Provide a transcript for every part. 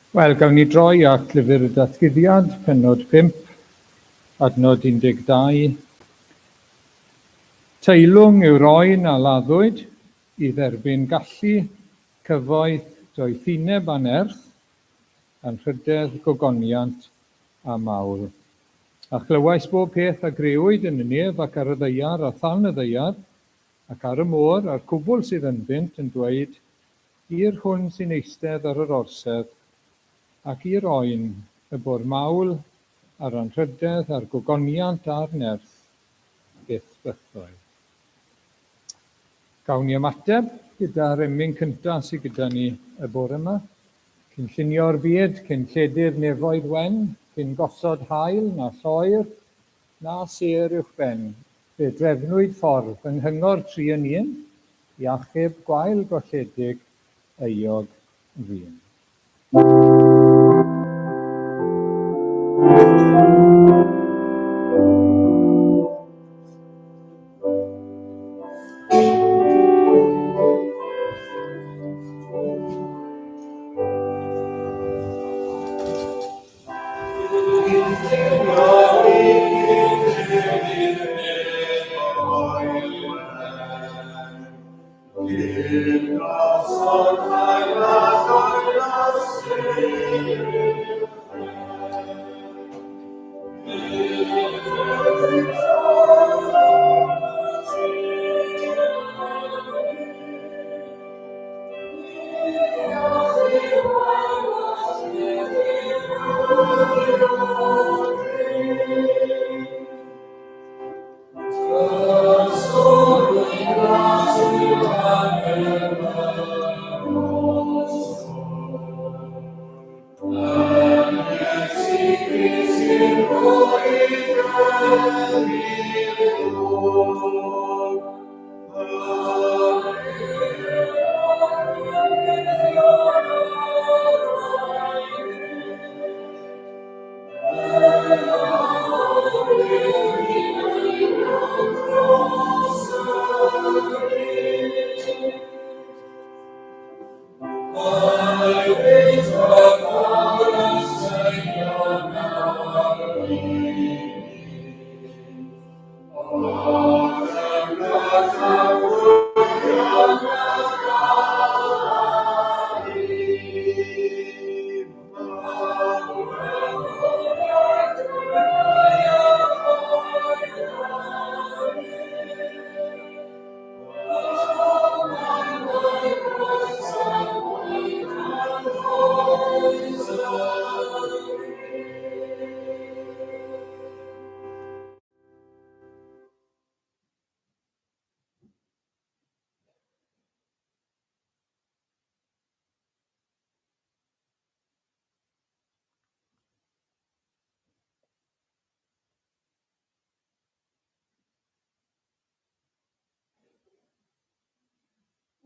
Wel, gawn ni droi at Lyfr y Datguddiad, pennod 5, adnod 12. Teilwng yw'r oen a laddwyd i dderbyn gallu, cyfoeth, doethineb a nerth, anrhydedd, gogoniant a mawl. A chlywais bob peth a grëwyd yn y nef ac ar y ddaear a than y ddaear, ac ar y môr, a'r cwbl sydd ynddynt, yn dweud, I'r hwn sy'n eistedd ar yr orsedd, ac i'r Oen, y bo'r mawl, a'r anrhydedd, a'r gogoniant, a'r nerth, byth bythoedd. Gawn ni ymateb gyda'r emyn cyntaf sydd gyda ni y bore yma. Cyn llunio'r byd, cyn lledu'r nefoedd wen, cyn gosod haul na lloer, na sêr uwchben, fe drefnwyd ffordd yng nghyngor Tri yn Un, i achub gwael golledig euog ddyn.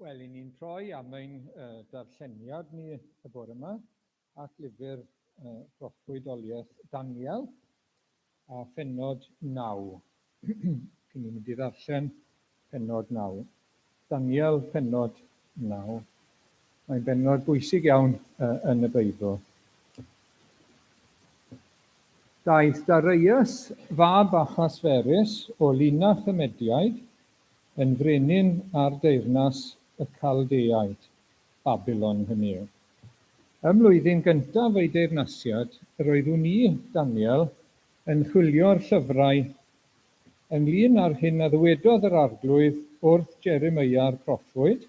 Wel, i ni'n troi am ein uh, darlleniad ni y bore yma at lyfr uh, proffwydoliaeth Daniel a phennod 9. Cyn ni'n mynd i ddarllen pennod 9. Daniel pennod 9. Mae'n bennod bwysig iawn uh, yn y Beibl. Daeth Darius, fab Ahasferus o linach y Mediaid, yn frenin ar deyrnas y Caldeaid, Babilon hynny yw. Ym mlwyddyn gyntaf ei deyrnasiad, yr oeddwn i, Daniel, yn chwilio'r llyfrau ynglŷn â'r hyn a ddywedodd yr Arglwydd wrth Jeremeia'r proffwyd,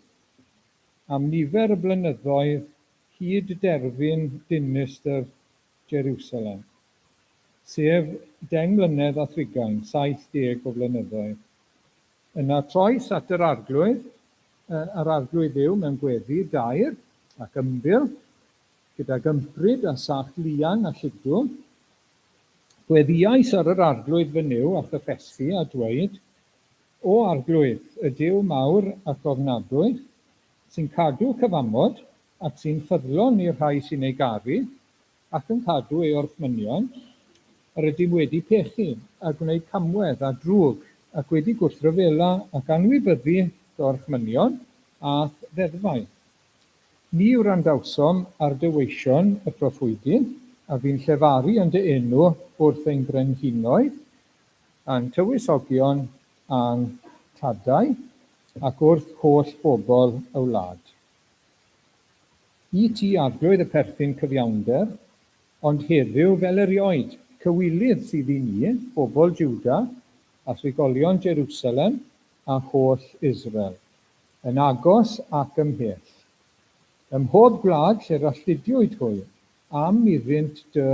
am nifer y blynyddoedd hyd derfyn dinistr Jeriwsalem, sef deng mlynedd a thrigain, 70 o flynyddoedd. Yna troes at yr Arglwydd, yr Arglwydd Dduw mewn gweddi daer ac ymbil, gydag ympryd a sach liang a lludw. Gweddïais ar yr Arglwydd fy Nuw a chyffesu a dweud, O Arglwydd, y Duw mawr ac ofnadwy, sy'n cadw cyfamod ac sy'n ffyddlon i'r rhai sy'n ei garu ac yn cadw ei orchmynion, yr ydym wedi pechu a gwneud camwedd a drwg ac wedi gwrthryfela ac anwybyddu dy orchmynion a'th ddeddfau. Ni wrandawsom ar dy weision y proffwydi, a fu'n llefaru yn dy enw wrth ein brenhinoedd, a'n tywysogion, a'n tadau, ac wrth holl bobl y wlad. I ti, Arglwydd, y perthyn cyfiawnder, ond heddiw, fel erioed, cywilydd sydd i ni, bobl Jwda, a thrigolion Jerusalem, a holl Israel. Yn agos ac ymhell. Ym mhob gwlad lle'r alltudiwyd hwy, am iddynt dy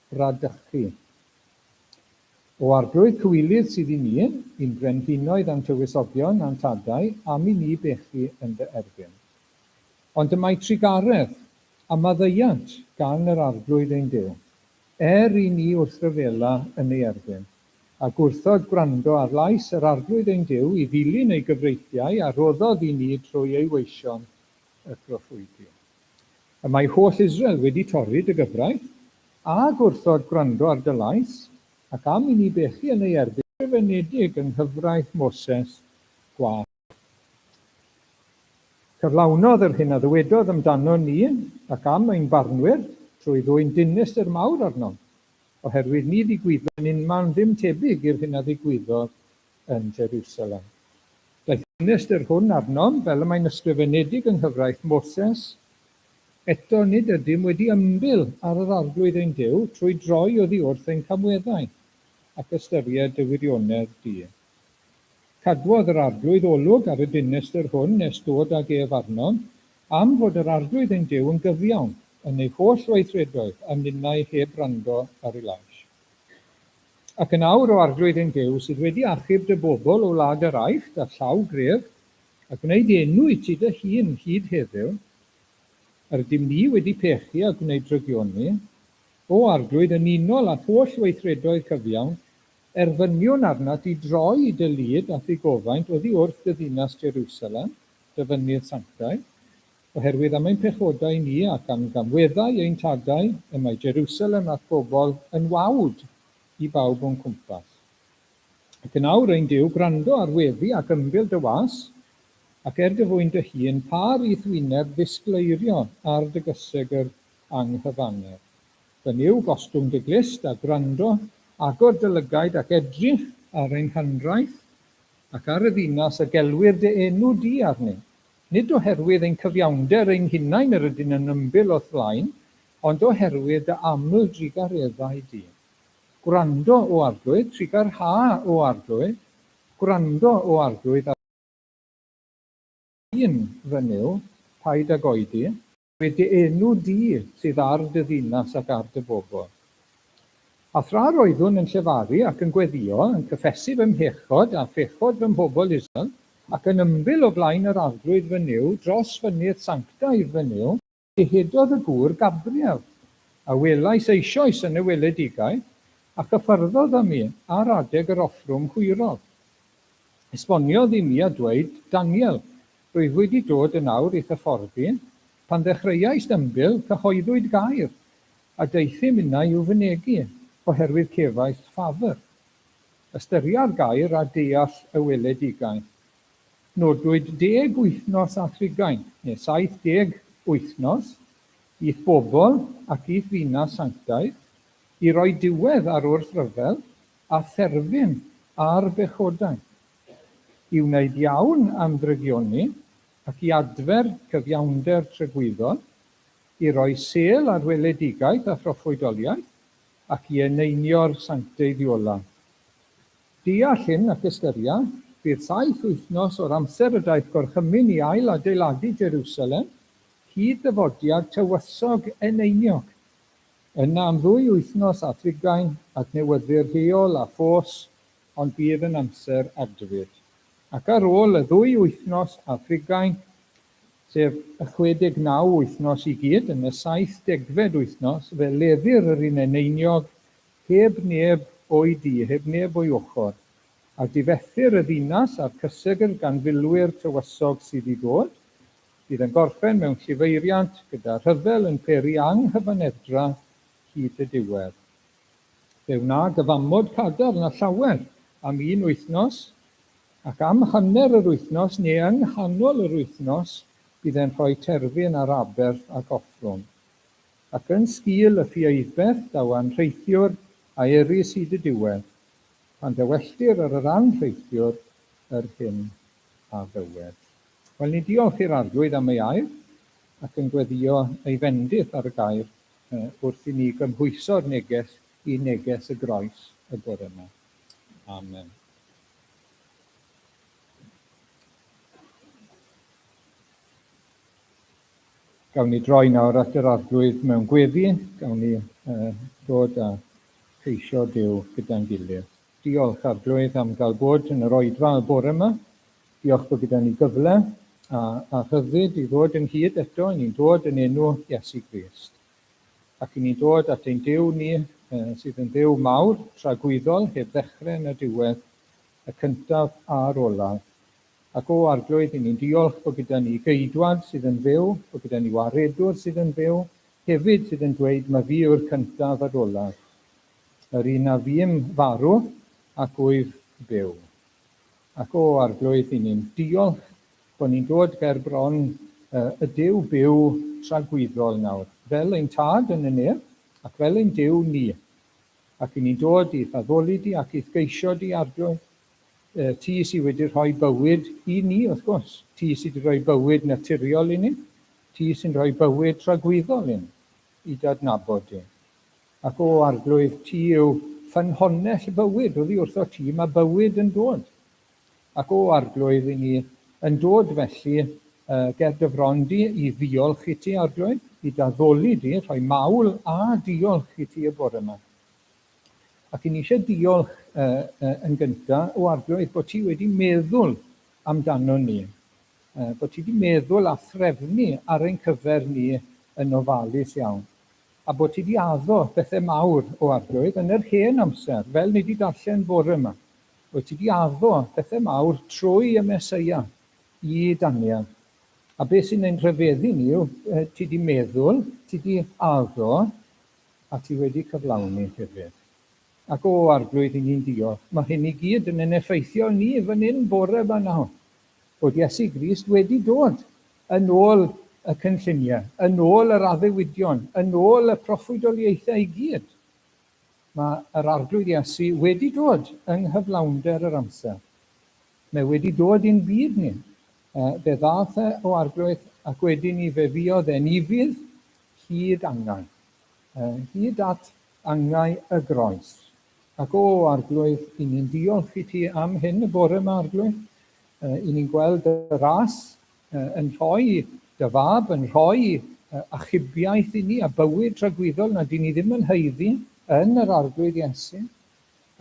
fradychu. O Arglwydd, cywilydd sydd i ni, i'n brenhinoedd a'n tywysogion a'n tadau, am i ni bechu yn dy erbyn. Ond y mae trugaredd a maddeuant gan yr Arglwydd ein Duw, er i ni wrthryfela yn ei erbyn. A gwrthod gwrando ar lais yr Arglwydd ein Duw i ddilyn ei gyfreithiau a roddodd i ni trwy ei weision y proffwydi. Y mae holl Israel wedi torri dy gyfraith, a gwrthod gwrando ar dy lais, ac am i ni bechu yn ei erbyn, ysgrifenedig yng nghyfraith Moses, gwas. Cyflawnodd yr hyn a ddywedodd amdanon ni ac am ein barnwyr trwy ddwyn dinistr mawr arnom, oherwydd ni ddigwyddodd yn unman ddim tebyg i'r hyn a ddigwyddodd yn Jerusalem. Daeth y dinistr hwn arnom, fel y mae'n ysgrifenedig yng nghyfraith Moses, eto nid ydym wedi ymbil ar yr Arglwydd ein Duw trwy droi oddi wrth ein camweddau ac ystyried dy wirionedd di. Cadwodd yr Arglwydd olwg ar y dinistr hwn nes dod ag ef arnom, am fod yr Arglwydd ein Duw yn gyfiawn yn ei holl weithredoedd, a ninnau heb wrando ar ei lais. Ac yn awr, O Arglwydd ein Duw, sydd wedi achub dy bobl o wlad yr Aifft â llaw gref, a gwneud enw i ti dy hun hyd heddiw, yr ydym ni wedi pechu a gwneud drygioni, O Arglwydd, yn unol â'th holl weithredoedd cyfiawn, Erfyniwn arnat i droi dy lid a'th ddigofaint oddi wrth dy ddinas Jerusalem, dy fynydd sanctaidd, oherwydd am ein pechodau ni ac am gamweddau ein tadau y mae Jerusalem a'th bobl yn wawd i bawb o'n cwmpas. Ac yn awr, ein Duw, gwrando ar weddi ac ymbil dy was, ac er dy fwyn dy hun, pâr i'th wyneb ddisgleirio ar dy gysegr anghyfannedd. Fy Nuw, gostwng dy glust a gwrando, agor dy lygaid ac edrych ar ein hanrhaith, ac ar y ddinas y gelwir dy enw di arni. Nid oherwydd ein cyfiawnder ein hunain yr ydyn yn ymbil o'th flaen, ond oherwydd dy aml drugareddau di. Gwrando, O Arglwydd, trugarha, O Arglwydd, gwrando, O Arglwydd, ar un, fy Nuw, paid ag oedi. Fe dy enw di sydd ar dy ddinas ac ar dy bobl. A thra roeddwn yn llefaru ac yn gweddïo, yn cyffesu fy mhechod a phechod fy mhobl Israel, ac yn ymbil o flaen yr Arglwydd fy Nuw dros fynydd sanctaidd fy Nuw, dyhedodd y gŵr Gabriel, a welais eisoes yn y weledigaeth, a chyffyrddodd â mi ar adeg yr offrwm hwyrol. Esboniodd i mi a dweud, Daniel, rwyf wedi dod yn awr i'th hyfforddi. Pan ddechreuaist ymbil, cyhoeddwyd gair, a deuthum innau i'w fynegi, oherwydd cefais ffafr. Ystyria'r gair a deall y weledigaeth. Nodwyd deg wythnos a thrigain, neu 70 wythnos, i'th bobl ac i'th ddinas sanctaidd, i roi diwedd ar wrthryfel a therfyn ar bechodau, i wneud iawn am ddrygioni ac i adfer cyfiawnder tragwyddol, i roi sêl ar weledigaeth a phroffwydoliaeth, ac i eneinio'r sancteiddiola. Deall hyn ac ystyria, bydd saith wythnos o'r amser y daeth gorchymyn i ail-adeiladu Jerusalem, hyd ddyfodiad tywysog eneiniog. Yna am ddwy wythnos a thrigain, adnewyddir heol a ffos, ond bydd yn amser adfyd. Ac ar ôl y ddwy wythnos a thrigain, sef y 69 wythnos i gyd, yn y saithdegfed wythnos, fe leddir yr un eneiniog, heb neb o'i du, heb neb o'i ochr. A difethir y ddinas a'r cysegr gan filwyr tywysog sydd i ddod, Bydd yn gorffen mewn llifeiriant gyda rhyfel yn peri anghyfaneddra hyd y diwedd. Fe wna gyfamod cadarn â llawer am un wythnos, ac am hanner yr wythnos neu yng nghanol yr wythnos Bydd e'n rhoi terfyn ar aberth ac offrwm. Ac yn sgil y ffieiddbeth, daw anrheithiwr a erys hyd y diwedd, pan dywelltir ar yr anrheithiwr yr hyn a ddywed. Wel, ni'n diolch i'r Arglwydd am ei air, ac yn gweddïo ei fendith ar y gair wrth i ni gymhwyso'r neges i neges y groes y bore yma. Amen. Gawn ni droi nawr at yr Arglwydd mewn gweddi, gawn ni uh, dod a cheisio Duw gyda'n gilydd. Diolch Arglwydd am gael bod yn yr oedfa y bore yma. Diolch bod gyda ni gyfle a, a rhyddid i ddod ynghyd eto, i ni'n dod yn enw Iesu Grist. Ac i ni'n dod at ein Duw ni, uh, sydd yn Dduw mawr, tragwyddol, heb ddechrau na diwedd, y cyntaf a'r olaf. Ac o Arglwydd, i ni'n diolch bod gyda ni Geidwad sydd yn fyw, bod gyda ni Waredwr sydd yn fyw, hefyd sydd yn dweud, Mae fi yw'r cyntaf a'r olaf, yr un a fu'm farw ac wyf byw. Ac o Arglwydd, i ni'n diolch bod ni'n dod ger bron y Duw byw tragwyddol nawr, fel ein Tad yn y nef, ac fel ein Duw ni. Ac i ni'n dod i'th addoli di ac i'th geisio di, Arglwydd, Ti sydd wedi rhoi bywyd i ni, wrth gwrs. Ti sydd wedi rhoi bywyd naturiol i ni. Ti sy'n rhoi bywyd tragwyddol i ni, i d'adnabod di. Ac o, Arglwydd, ti yw ffynhonnell bywyd, oddi wrtho ti mae bywyd yn dod. Ac o, Arglwydd, i ni yn dod felly ger dy fron di i ddiolch i ti, Arglwydd, i d'addoli di, rhoi mawl a diolch i ti y bore yma. Ac i ni eisiau diolch uh, uh, yn gyntaf, o Arglwydd, bod ti wedi meddwl amdano ni. Uh, bod ti wedi meddwl a threfnu ar ein cyfer ni yn ofalus iawn. A bod ti wedi addo bethau mawr o Arglwydd yn yr hen amser, fel ni wedi darllen bore yma. Bod ti wedi addo bethau mawr trwy y Mesoea i Daniel. A beth sy'n ein rhyfeddu ni yw, ti wedi meddwl, ti wedi addo, a ti wedi cyflawni hefyd. Ac o, Arglwydd, i ni'n diolch. Mae hyn i gyd yn ein effeithio ni fan hyn bore yma nawr. Bod Iesu Grist wedi dod yn ôl y cynlluniau, yn ôl yr addewidion, yn ôl y proffwydoliaethau i gyd. Mae yr Arglwydd Iesu wedi dod yng nghyflawnder yr amser. Mae wedi dod i'n byd ni. Fe ddaeth e o Arglwydd ac wedyn ni fe fuodd e'n ufudd hyd angau, hyd at angau y groes. Ac o, Arglwydd, i ni'n diolch i ti am hyn y bore yma, Arglwydd. I ni'n gweld y ras yn rhoi dy fab, yn rhoi achubiaeth i ni a bywyd tragwyddol nad i ni ddim yn haeddu yn yr Arglwydd Iesu,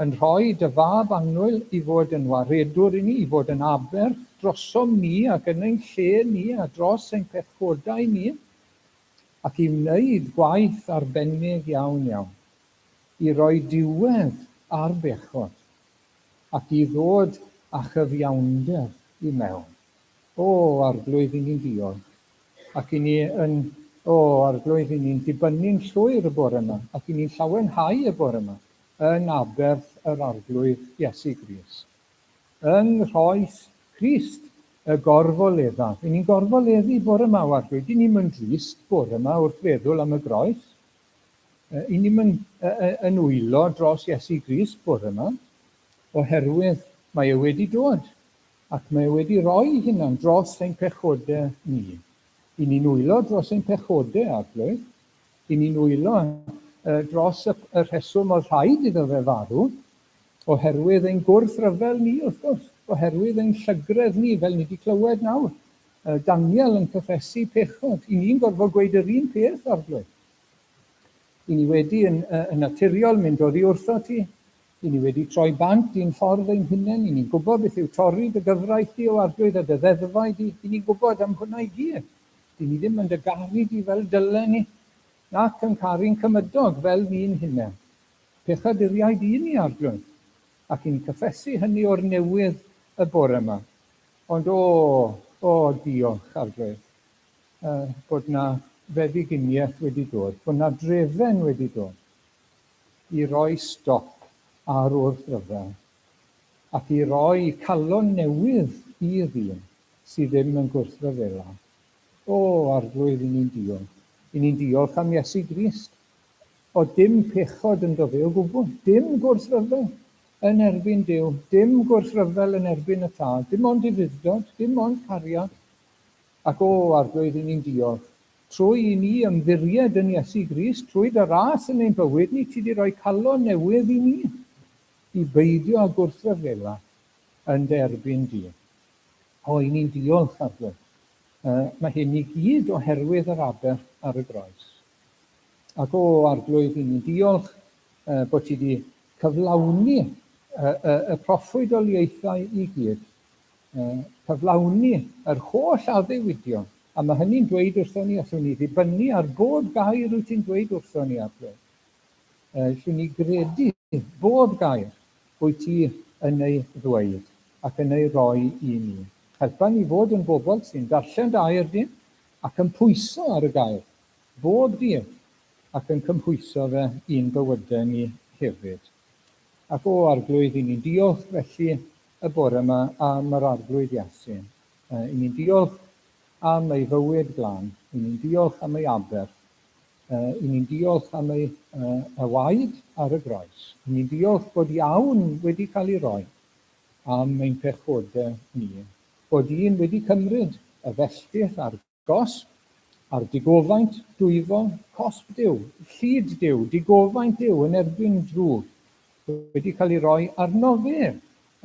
yn rhoi dy fab annwyl i fod yn waredwr i ni, i fod yn aberth drosom ni ac yn ein lle ni a dros ein pechodau ni, ac i wneud gwaith arbennig iawn iawn, i roi diwedd ar bechod, ac i ddod â chyfiawnder i mewn. O, Arglwydd, i ni'n diolch, ac i ni yn, o, Arglwydd, i ni'n dibynnu'n llwyr y bore yma, ac i ni'n llawenhau y bore yma, yn aberth yr Arglwydd Iesu Grist. Yng nghroes Crist y gorfoleddaf. I ni'n gorfoleddu bore yma, o Arglwydd. Dyn ni'm yn drist bore yma wrth feddwl am y groes. I ni'm yn, yn wylo dros Iesu Grist bore yma, oherwydd mae e wedi dod, ac mae e wedi rhoi hunan dros ein pechodau ni. I ni'n wylo dros ein pechodau, Arglwydd. I ni'n wylo dros y, y rheswm oedd rhaid iddo fe farw, Oherwydd ein gwrthryfel ni, wrth gwrs, oherwydd ein llygredd ni, fel ni wedi clywed nawr. Daniel yn cyffesu pechod. I ni'n gorfod gweud yr un peth, Arglwydd. I ni wedi yn, yn naturiol mynd oddi wrtho ti. I ni wedi troi bant i'n ffordd ein hunain. I ni'n gwybod beth yw torri dy gyfraith di, o Arglwydd, a dy ddeddfau di. I ni'n gwybod am hwnna i gyd. Dyn ni ddim yn dy garu di fel dylen ni, nac yn caru'n cymydog fel ni'n hunain. Pechaduriaid i ni, Arglwydd, ac i'n cyffesu hynny o'r newydd y bore yma. Ond o, o, diolch, Arglwydd, uh, bod na feddyginiaeth wedi dod, bod na drefen wedi dod i roi stop ar wrthryfel ac i roi calon newydd i ddyn sydd ddim yn gwrthryfela. O, Arglwydd, i ni'n diolch. I ni'n diolch am Iesu Grist. O, dim pechod ynddo fe o gwbl, dim gwrthryfel yn erbyn Duw, dim gwrthryfel yn erbyn y Tad, dim ond ufudd-dod, dim ond cariad. Ac o, Arglwydd, i ni'n diolch. Trwy i ni ymddiried yn Iesu Grist, trwy dy ras yn ein bywyd ni, ti 'di rhoi calon newydd i ni, i beidio â gwrthryfela yn dy erbyn di. O, i ni'n diolch, Arglwydd. Mae hyn i gyd oherwydd yr aberth ar y groes. Ac o, Arglwydd, i ni'n diolch bod ti wedi cyflawni y, y, y proffwydoliaethau i gyd, cyflawni yr holl addewidion, a mae hynny'n dweud wrthon ni, allwn ni ddibynnu ar bob gair wyt ti'n dweud wrthon ni, Arglwydd. Allwn ni gredu bob gair wyt ti yn ei ddweud ac yn ei roi i ni. Helpa ni fod yn bobl sy'n darllen dy air di ac yn pwyso ar y gair bob dydd ac yn cymhwyso fe i'n bywydau ni hefyd. Ac o, Arglwydd, i ni'n diolch felly y bore yma am yr Arglwydd Iesu. I ni'n diolch am ei fywyd glân. I ni'n diolch am ei aberth. I ni'n diolch am ei y waed ar y groes. I ni'n diolch bod iawn wedi cael ei roi am ein pechodau ni. Bod un wedi cymryd y felltith a'r Gosb, a'r digofaint dwyfol, cosb Duw, llid Duw, digofaint Duw yn erbyn drwg, wedi cael ei roi arno fe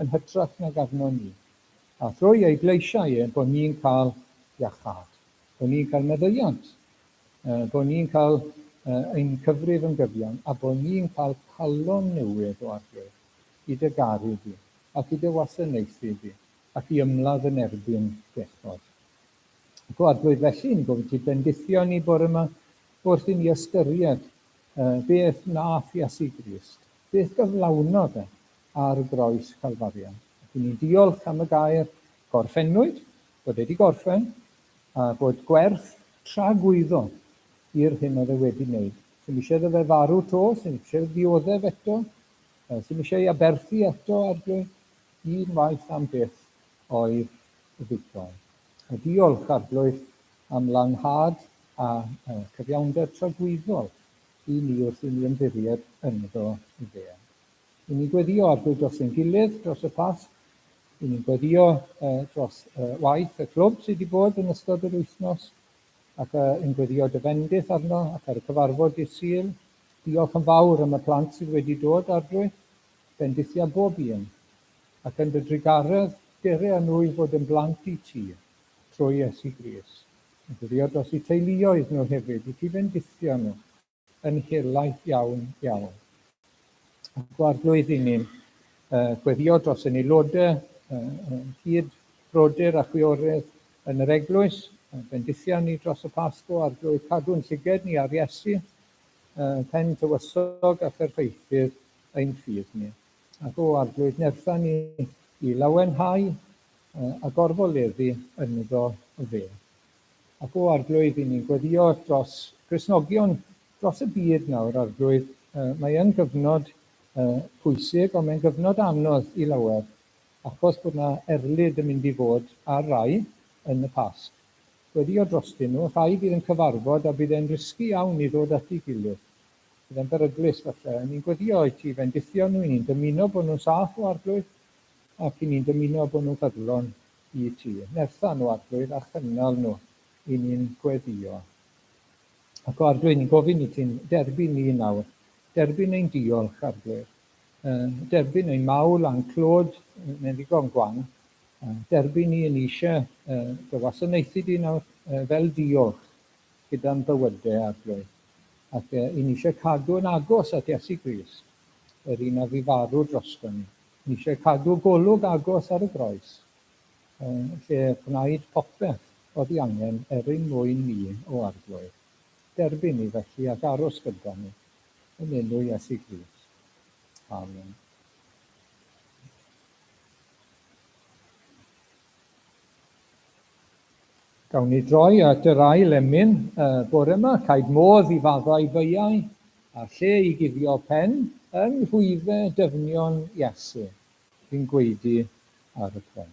yn hytrach nag arno ni. A thrwy ei gleisiau e, bod ni'n cael iachâd, bod ni'n cael maddeuant, bod ni'n cael ein cyfrif yn gyfiawn, a bod ni'n cael calon newydd o Arglwydd i dy garu di, ac i dy wasanaethu di, ac i ymladd yn erbyn bechod. Ac o Arglwydd felly, ni'n gofyn ti bendithio ni bore yma wrth i ni ystyried beth nath Iesu Grist, beth gyflawnodd e ar groes Calfaria. Ac i ni'n diolch am y gair gorffennwyd, bod e wedi gorffen, a bod gwerth tragwyddol i'r hyn oedd e wedi wneud. Sy'm eisiau iddo fe farw 'to, sy'm eisiau ddioddef eto, sy'm eisiau ei aberthu eto, Arglwydd, un waith am byth oedd ddigon. A diolch, Arglwydd, am lanhad a cyfiawnder tragwyddol i ni wrth i ni ymddiried ynddo fe. I ni'n gweddio, Arglwydd, dros ein gilydd dros y Pasg. I ni'n gweddio dros waith y clwb sydd wedi bod yn ystod yr wythnos ac yn gweddio dy fendith arno ac ar y cyfarfod dydd Sul. Diolch yn fawr am y plant sydd wedi dod, Arglwydd. Bendithia bob un. Ac yn dy drugaredd, dere â nhw i fod yn blant i ti, trwy Iesu Grist. Yn gweddio dros eu teuluoedd nhw hefyd, i ti fendithio nhw yn helaeth iawn, iawn. Ac o Arglwydd, i ni'n gweddio dros ein aelodau, hyd brodyr a chwiorydd yn yr eglwys, bendithia ni dros y Pasg o Arglwydd, cadw'n llyged ni ar Iesu, pen tywysog a pherffeithydd ein ffydd ni. Ac o Arglwydd, nertha ni i lawenhau a gorfoleddu ynddo fe. Ac o Arglwydd, i ni'n gweddio dros Gristnogion dros y byd nawr, Arglwydd, mae yn gyfnod pwysig, ond mae'n gyfnod anodd i lawer, achos bod 'na erlid yn mynd i fod ar rai yn y Pasg. Gweddio drostyn nhw, rhai fydd yn cyfarfod a bydd e'n risky iawn i ddod at ei gilydd. Bydd e'n beryglus falle. Ni'n gweddio i ti fendithio nhw, i ni'n dymuno bod nhw'n saff o Arglwydd, ac i ni'n dymuno bod nhw'n ffyddlon i ti. Nertha nhw, Arglwydd, a chynnal nhw, i ni'n gweddio. Ac o Arglwydd, ni'n gofyn i ti'n derbyn ni nawr. Derbyn ein diolch, Arglwydd. Derbyn ein mawl a'n clod, mae'n ddigon gwan. Derbyn ni yn eisiau dy wasanaethu di nawr fel diolch gyda'n bywydau, Arglwydd. Ac i ni eisiau cadw yn agos at Iesu Grist, yr un a fu farw droston ni. Ni eisiau cadw golwg agos ar y groes, lle gwnaed popeth oedd ei angen er ein mwyn ni, o Arglwydd. Derbyn ni felly ac aros gyda ni, yn enw Iesu Grist. Amen. Gawn ni droi at yr ail emyn y bore yma, caed modd i faddau beiau a lle i guddio pen yng nghrwyfe dyfnion Iesu, sy'n gwaedu ar y pren.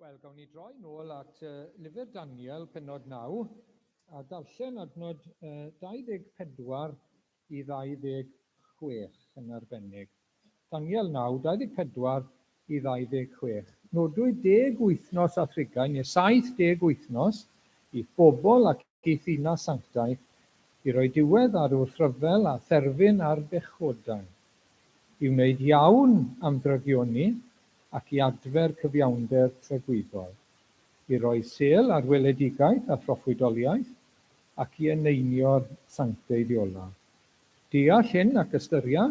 Wel, gawn ni droi nôl at uh, lyfr Daniel, penod 9, a darllen adnod uh, 24 i 26 yn arbennig. Daniel 9, 24 i 26. Nodwyd deg wythnos a thrigain, neu 70 wythnos, i bobl ac i ddinas sanctaidd, i roi diwedd ar wrthryfel a therfyn ar bechodau, i wneud iawn am ddrygioni ac i adfer cyfiawnder tragwyddol, i roi sêl ar weledigaeth a phroffwydoliaeth, ac i eneinio'r sancteiddiola. Deall hyn ac ystyria,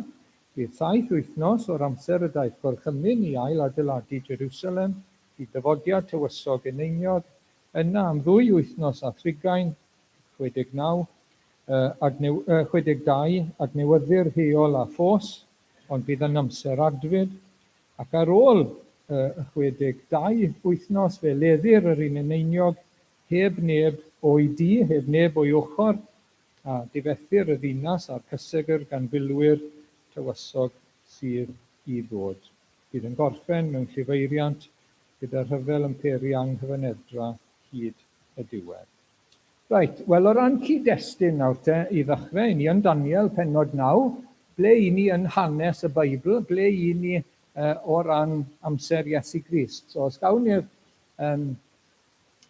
bydd saith wythnos o'r amser y daeth gorchymyn i ail-adeiladu Jerusalem i ddyfodiad tywysog eneiniog, yna am ddwy wythnos a thrigain, 69, 62, adnewyddu'r heol a ffos, ond bydd yn amser adfyd, Ac ar ôl y 62 wythnos fe leddir yr un eneiniog heb neb o'i du, heb neb o'i ochr, a difethir y ddinas a'r cysegr gan filwyr tywysog sydd i ddod. Bydd yn gorffen mewn llifeiriant gyda rhyfel yn peri anghyfaneddra hyd y diwedd. Reit, wel o ran cyd-destun nawr te, i ddechrau, i ni yn Daniel pennod 9, ble i ni yn hanes y Beibl, ble i ni uh, o ran amser Iesu Grist. So os gawn ni'r um,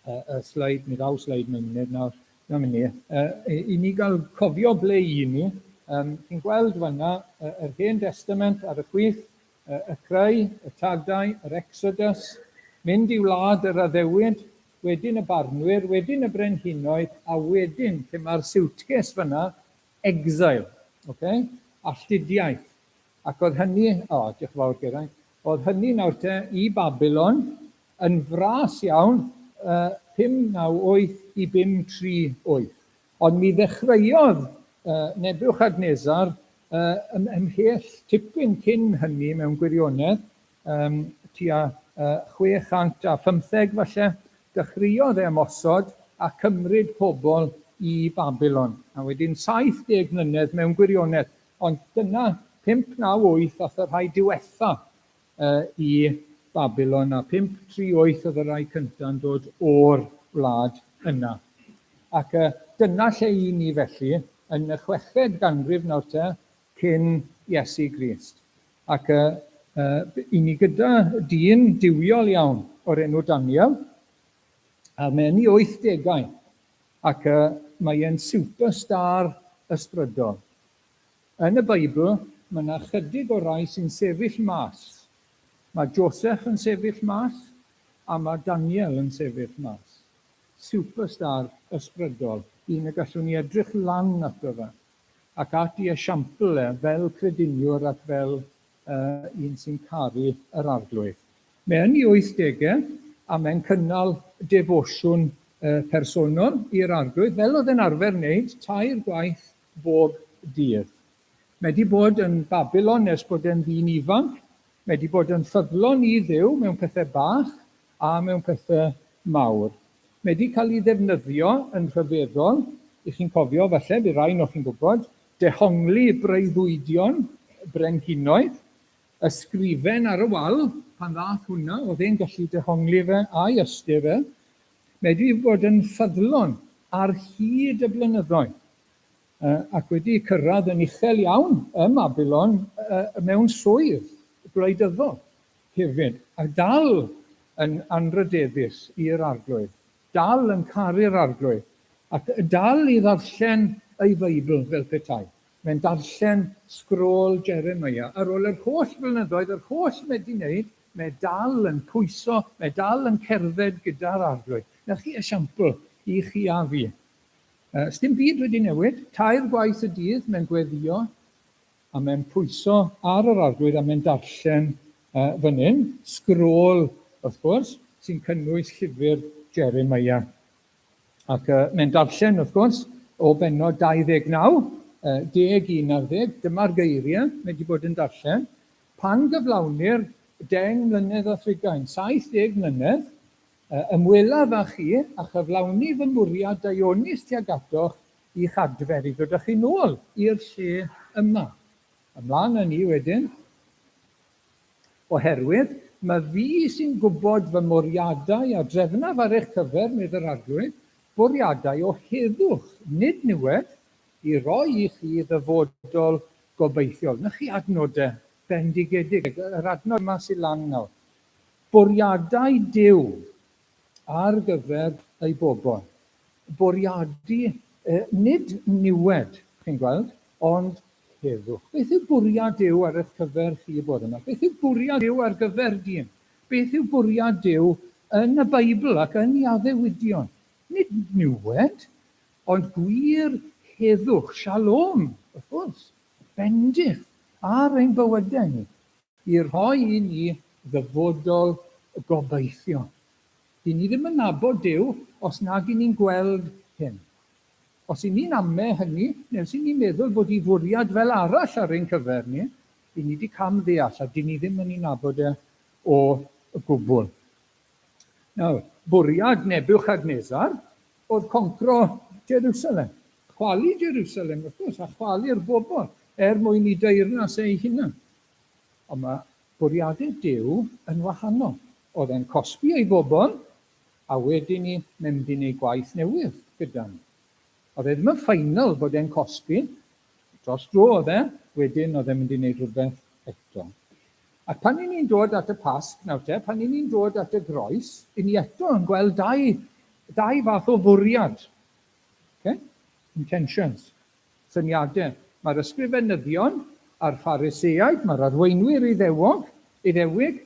y, y sleid, mi ddaw sleid mewn munud nawr, na mynd ni, uh, i, i ni gael cofio ble i ni, um, chi'n gweld fanna uh, yr Hen Testament ar y chwith, y creu, y tadau, yr Exodus, mynd i wlad yr addewid, wedyn y barnwyr, wedyn y brenhinoedd, a wedyn, lle mae'r siwtces fyna, exile, okay? Alltudiaeth. Ac oedd hynny, o, oh, diolch yn fawr Geraint, oedd hynny nawr te i Babylon yn fras iawn, uh, 598 i 538. Ond mi ddechreuodd Nebiwchadnesar ymhell tipyn cyn hynny mewn gwirionedd, tua 615 falle, dechreuodd e ymosod a cymryd pobl i Babilon. A wedyn 70 mlynedd mewn gwirionedd, ond dyna 598 ath y rhai diwetha i Babilon, a 538 oedd y rhai cynta'n dod o'r wlad yna. Ac dyna lle i ni felly, yn y chweched ganrif nawr te, cyn Iesu Grist. Ac i ni gyda dyn duwiol iawn o'r enw Daniel, a mae yn ei wythdegau, ac mae e'n superstar ysbrydol. Yn y Beibl, mae yna ychydig o rai sy'n sefyll mas. Mae Joseph yn sefyll mas, a mae Daniel yn sefyll mas. Superstar ysbrydol, un y gallwn ni edrych lan ato fe, ac at ei esiampl e fel crediniwr ac fel uh, un sy'n caru yr Arglwydd. Mae yn ei wythdegau, a mae'n cynnal defosiwn uh, personol i'r Arglwydd, fel oedd e'n arfer wneud, tair gwaith bob dydd. Mae 'di bod yn Babilon ers bod e'n ddyn ifanc. Mae wedi bod yn ffyddlon i Dduw mewn pethau bach a mewn pethau mawr. Mae wedi cael ei ddefnyddio yn rhyfeddol, i chi'n cofio falle, bydd rai o'ch chi'n gwybod, dehongli breuddwydion brenhinoedd, ysgrifen ar y wal, pan ddath hwnna, oedd e'n gallu dehongli fe a'i ystyr fe. Mae wedi bod yn ffyddlon ar hyd y blynyddoedd. Ac wedi cyrraedd yn uchel iawn ym Mabilon mewn swydd gwleidyddol hefyd, a dal yn anrhydeddus i'r Arglwydd, dal yn caru'r Arglwydd, ac dal i ddarllen ei Feibl fel petai. Mae'n darllen sgrôl Jeremiah. Ar ôl yr holl flynyddoedd, yr holl mae 'di wneud, mae dal yn pwyso, mae dal yn cerdded gyda'r Arglwydd. 'Na chi esiampl i chi a fi. Sdim byd wedi newid. Tair gwaith y dydd mae'n gweddïo a mae'n pwyso ar yr Arglwydd a mae'n darllen fan hyn, sgrôl, wrth gwrs, sy'n cynnwys llyfr Jeremiah. Ac mae'n darllen, wrth gwrs, o bennod 29, deg i unarddeg. Dyma'r geiriau mae wedi bod yn darllen. Pan gyflawnir 10 mlynedd a thrigain, 70 mlynedd, Ymwelaf â chi a chyflawni fy mwriad daionus tuag atoch i'ch adfer, i ddod â chi nôl i'r lle yma. Ymlaen â ni wedyn. Oherwydd ma fi sy'n gwybod fy mwriadau a drefnaf ar eich cyfer, medd yr Arglwydd, bwriadau o heddwch, nid niwed, i roi i chi ddyfodol gobeithiol. 'Na chi adnodau bendigedig, yr adnod yma sydd lan nawr. Bwriadau Duw ar gyfer ei bobl. Bwriadu, nid niwed, chi'n gweld, ond heddwch. Beth yw bwriad Duw ar eich cyfer chi y bore yma? Beth yw bwriad Duw ar gyfer dyn? Beth yw bwriad Duw yn y Beibl ac yn ei addewidion? Nid niwed, ond gwir heddwch, shalom, wrth gwrs, bendith ar ein bywydau ni. I rhoi i ni ddyfodol gobeithio. Dyn ni ddim yn nabod Duw os nag 'yn ni'n gweld hyn. Os 'yn ni'n ame hynny, neu os 'yn ni'n meddwl bod 'i fwriad fel arall ar ein cyfer ni, 'yn ni 'di cam-ddeall a dyn ni ddim yn 'i nabod e o gwbl. Nawr, bwriad Nebiwchadnesar oedd concro Jerusalem, chwalu Jerusalem wrth gwrs, a chwalu'r bobl er mwyn i deyrnas ei hunan. Ond mae bwriadau Duw yn wahanol. Oedd e'n cosbi ei bobl, a wedyn 'ny mae'n mynd i wneud gwaith newydd gyda nhw. Oedd e ddim yn ffeinal bod e'n cosbi, dros dro oedd e, wedyn oedd e'n mynd i wneud rhywbeth eto. Ac pan 'y ni'n dod at y Pasg nawr te, pan 'y ni'n dod at y groes, 'y ni eto yn gweld dau, dau fath o fwriad. Okay? Intentions. Syniadau. Mae'r ysgrifenyddion a'r Phariseaid, mae'r arweinwyr Iddewog, Iddewig,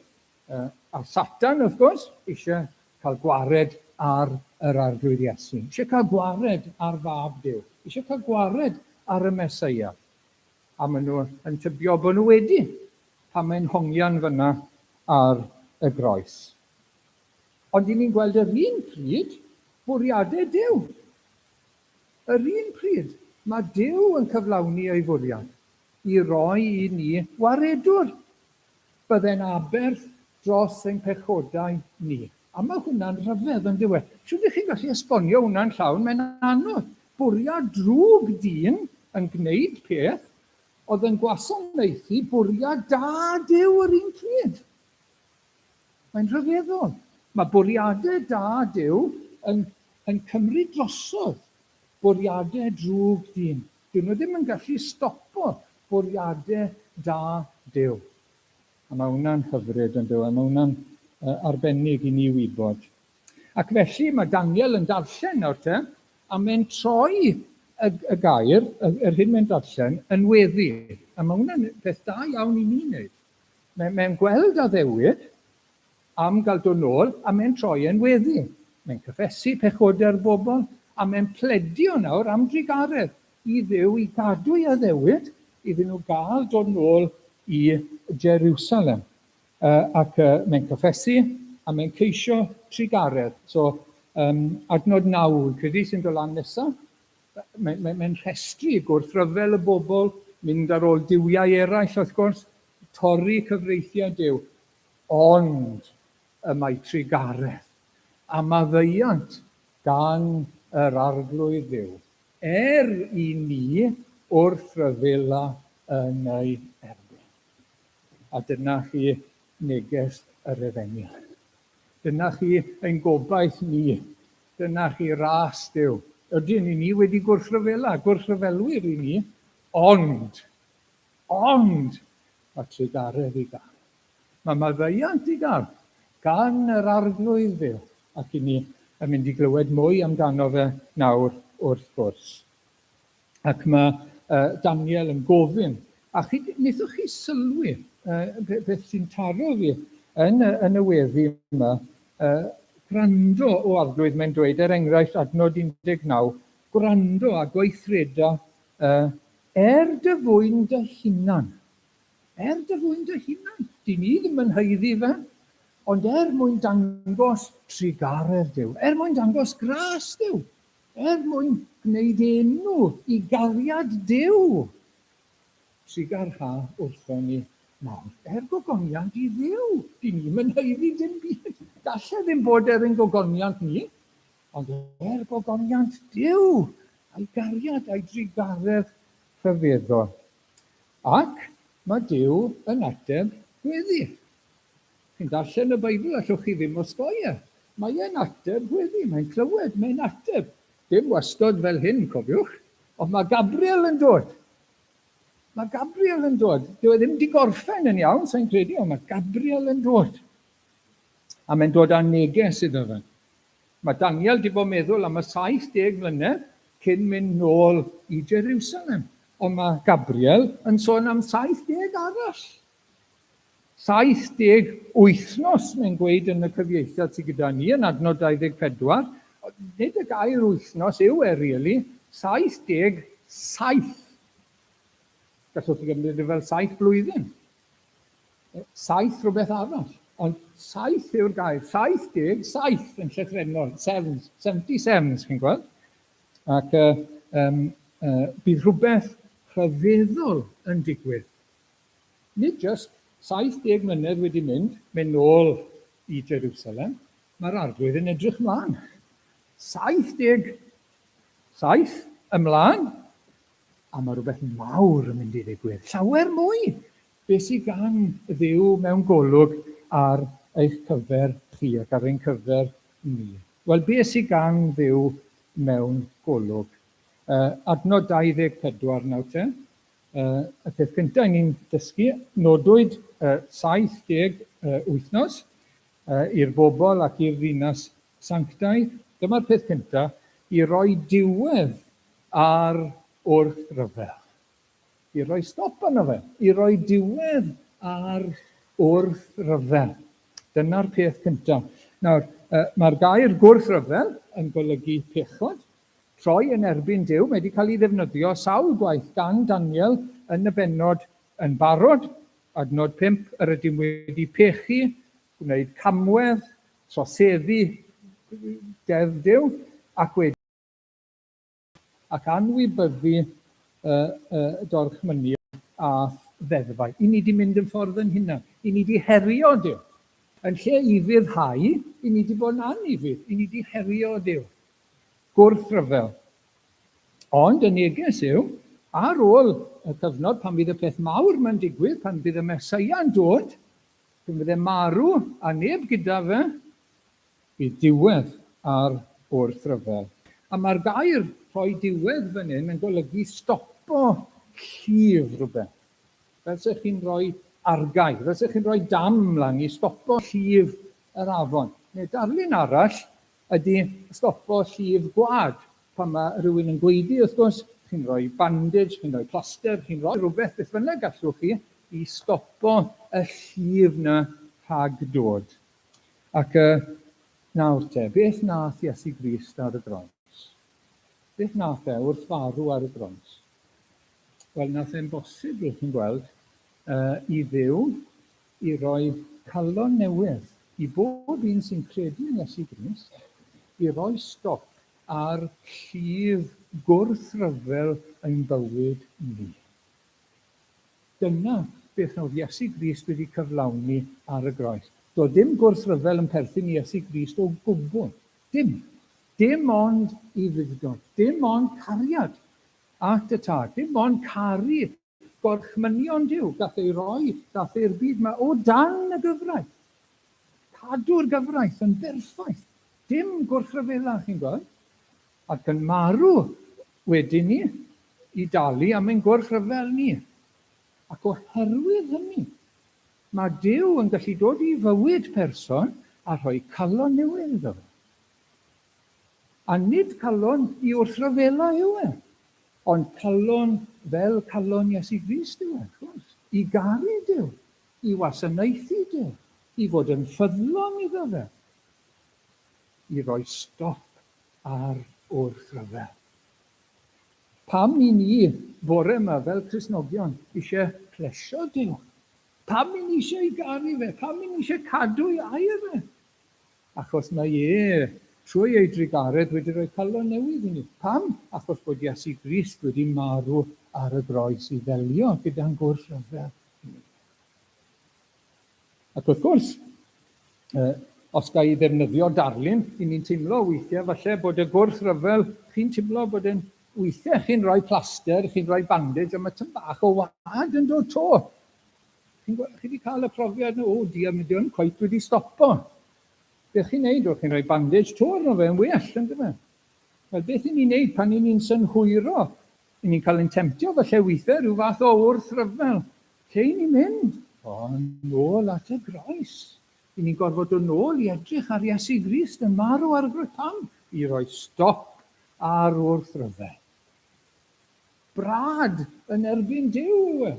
a Satan, wrth gwrs, eisiau cael gwared ar yr Arglwydd Iesu. Eisiau cael gwared ar Fab Duw. Eisiau cael gwared ar y Meseia. A maen nhw yn tybio bod nhw wedi, pan mae'n hongian fyna ar y groes. Ond i ni'n gweld yr un pryd bwriadau Duw. Yr un pryd, mae Duw yn cyflawni ei fwriad i roi i ni waredwr. Bydde'n aberth dros ein pechodau ni. A mae hwnna'n rhyfedd, yn dyw e? Shwt ych chi'n gallu esbonio hwnna'n llawn? Mae'n anodd. Bwriad drwg dyn yn gwneud peth oedd yn gwasanaethu bwriad da Duw yr un pryd. Mae'n rhyfeddol. Mae bwriadau da Duw yn, yn cymryd drosodd bwriadau drwg dyn. Dyn nhw ddim yn gallu stopo bwriadau da Duw. A mae hwnna'n hyfryd yn dyw e, mae hwnna'n arbennig i ni wybod. Ac felly mae Daniel yn darllen nawr te, a mae'n troi y, y gair, yr hyn mae'n darllen, yn weddi. A mae hwnna'n peth da iawn i ni wneud. Mae, mae'n gweld addewid am gael dod nôl, a mae'n troi e'n weddi. Mae'n cyffesu pechodau'r bobl, a mae'n pledio nawr am drugaredd i Dduw i gadw ei addewid iddyn nhw gael dod nôl i Jerusalem. Ac mae'n cyffesu a mae'n ceisio trugaredd. So, adnod 9, fi'n credu, sy'n dod lan nesaf. Mae'n mae, mae rhestru gwrthryfel y bobl, mynd ar ôl duwiau eraill, wrth gwrs. torri cyfreithiau Duw, ond y mae trugaredd a maddeuant gan yr Arglwydd Dduw, er i ni wrthryfela yn ei erbyn. A dyna chi neges yr Efengyl. Dyna chi ein gobaith ni. Dyna chi ras Duw. Ydyn, i ni wedi gwrthryfela, gwrthryfelwyr i ni, ond, ond, mae trugaredd i gael. Mae maddeuant i gael gan yr Arglwydd Dduw, ac i ni yn mynd i glywed mwy amdano fe nawr wrth gwrs. Ac mae Daniel yn gofyn, a chi, wnaethoch chi sylwi beth sy'n taro fi yn y, yn y weddi yma, gwrando o Arglwydd, mae'n dweud, er enghraifft adnod 19, gwrando a gweithreda er dy fwyn dy hunan. Er dy fwyn dy hunan. Dyn ni ddim yn haeddu fe, ond er mwyn dangos trugaredd Duw, er mwyn dangos gras Duw, er mwyn gwneud enw i gariad Duw, trugarha wrthon ni nawr. Er gogoniant i Dduw. Dyn ni'm yn haeddu dim byd. Galle ddim bod er ein gogoniant ni, ond er gogoniant Duw, a'i gariad, a'i drugaredd rhyfeddol. Ac mae Duw yn ateb gweddi. Chi'n darllen y Beibl, allwch chi ddim osgoi e. Mae e'n ateb gweddi, mae'n clywed, mae'n ateb. Dim wastod fel hyn, cofiwch. Ond mae Gabriel yn dod. Mae Gabriel yn dod. Dyw e ddim wedi gorffen yn iawn, sa'n credu, ond mae Gabriel yn dod. A mae'n dod â neges iddo fe. Mae Daniel 'di bod meddwl am y 70 mlynedd cyn mynd nôl i Jerusalem, ond mae Gabriel yn sôn am 70 arall. 70 wythnos, mae'n gweud yn y cyfieithiad sydd gyda ni yn adnod 24. Nid y gair wythnos yw e, really. 77. Gallwch chi gymryd e fel saith blwyddyn. 7 rhywbeth arall. Ond 7 yw'r gair. 77 yn llythrennol. Sevens. 77s, chi'n gweld? Ac uh, um, bydd rhywbeth rhyfeddol yn digwydd. Nid jyst 70 mlynedd wedi mynd, mynd nôl i Jerusalem. Mae'r arglwydd yn edrych mlaen. 77 ymlaen, a mae rhywbeth mawr yn mynd i ddigwydd. Llawer mwy Beth sydd gan Dduw mewn golwg ar eich cyfer chi ac ar ein cyfer ni? Wel, beth sydd gan Dduw mewn golwg? Adnod 24 nawr te. Y peth cyntaf i ni'n dysgu, nodwyd 70 wythnos i'r bobl ac i'r ddinas sanctaidd. Dyma'r peth cyntaf, i roi diwedd ar wrthryfel. I roi stop arno fe, i roi diwedd ar wrthryfel. Dyna'r peth cyntaf. Nawr, mae'r gair gwrthryfel yn golygu pechod, troi yn erbyn Duw. Mae wedi cael ei ddefnyddio sawl gwaith gan Daniel yn y bennod yn barod. Adnod 5, yr ydym wedi pechu, gwneud camwedd, troseddu deddf Duw, ac wedi ac anwybyddu y gorchmynion a'th ddeddfau. I ni 'di mynd yn ffordd yn hunan. I ni 'di herio Duw. Yn lle ufuddhau, i ni 'di bod yn anufudd. I ni 'di herio Duw. Gwrthryfel. Ond y neges yw, ar ôl y cyfnod pan fydd y peth mawr 'ma'n digwydd, pan bydd y Meseia'n dod, pan fydd e'n marw a neb gyda fe, Bydd diwedd ar wrthryfel. A mae'r gair rhoi diwedd fan hyn yn golygu stopo llif rhywbeth. Fel se chi'n rhoi argae, fel se chi'n rhoi dam lan i stopo llif yr afon. Neu darlun arall ydy stopo llif gwlad. Pan mae rhywun yn gwaedu, wrth gwrs, chi'n rhoi bandage, chi'n rhoi plaster, chi'n rhoi rhywbeth, beth bynnag gallwch chi, i stopo y llif 'na rhag dod. Ac nawr te, beth nath Iesu Grist ar y groes? Beth nath e wrth farw ar y groes? Wel, nath e'n bosib, rwy'n chi'n gweld, i Dduw i roi calon newydd i bob un sy'n credu yn Iesu Grist, i roi stop ar llif gwrthryfel ein bywyd ni. Dyna beth oedd Iesu Grist wedi cyflawni ar y groes. Doedd dim gwrthryfel yn perthyn i Iesu Grist o gwbl. Dim. Dim ond ufudd-dod. Dim ond cariad at y Tad. Dim ond caru gorchmynion Duw. Gath ei roi, gath ei'r byd 'ma o dan y gyfraith. Cadw'r gyfraith yn berffaith. Dim gwrthryfela, chi'n gweld. Ac yn marw wedyn ni i dalu am ein gwrthryfel ni. Ac oherwydd hynny, mae Duw yn gallu dod i fywyd person a rhoi calon newydd iddo fe. A nid calon i wrthryfela yw e, ond calon fel calon Iesu Grist yw e, wrth gwrs, i garu Duw, i wasanaethu Duw, i fod yn ffyddlon iddo fe, i roi stop ar wrthryfel. Pam i ni bore yma fel Cristnogion eisiau plesio Duw? Pam i ni eisiau ei garu fe? Pam i ni eisiau cadw ei air fe? Achos mae e, trwy ei drugaredd, wedi rhoi calon newydd i ni. Pam? Achos bod Iesu Grist wedi marw ar y groes i ddelio gyda'n gwrthryfel ni. Ac wrth gwrs, os ga i ddefnyddio darlun, i ni'n teimlo weithiau falle bod y gwrthryfel, chi'n teimlo bod e'n, weithiau chi'n rhoi plaster, chi'n rhoi bandage, a mae tyn bach o wad yn dod to. Chi'n gweld, chi wedi cael y profiad yna, o dia, mae dio'n cweit wedi stopo. Beth chi'n neud? O, chi'n rhoi bandage to arno fe yn well, yn dyfe? Wel, beth i ni'n neud pan i ni'n synhwyro? I ni'n cael ein temtio falle weithiau rhyw fath o wrthryfel. Lle i ni'n mynd? O, nôl at y groes. I ni'n gorfod dod nôl i edrych ar Iesu Grist yn marw ar y groes. Pam? I roi stop ar wrthryfel. Brad yn erbyn Duw yw e.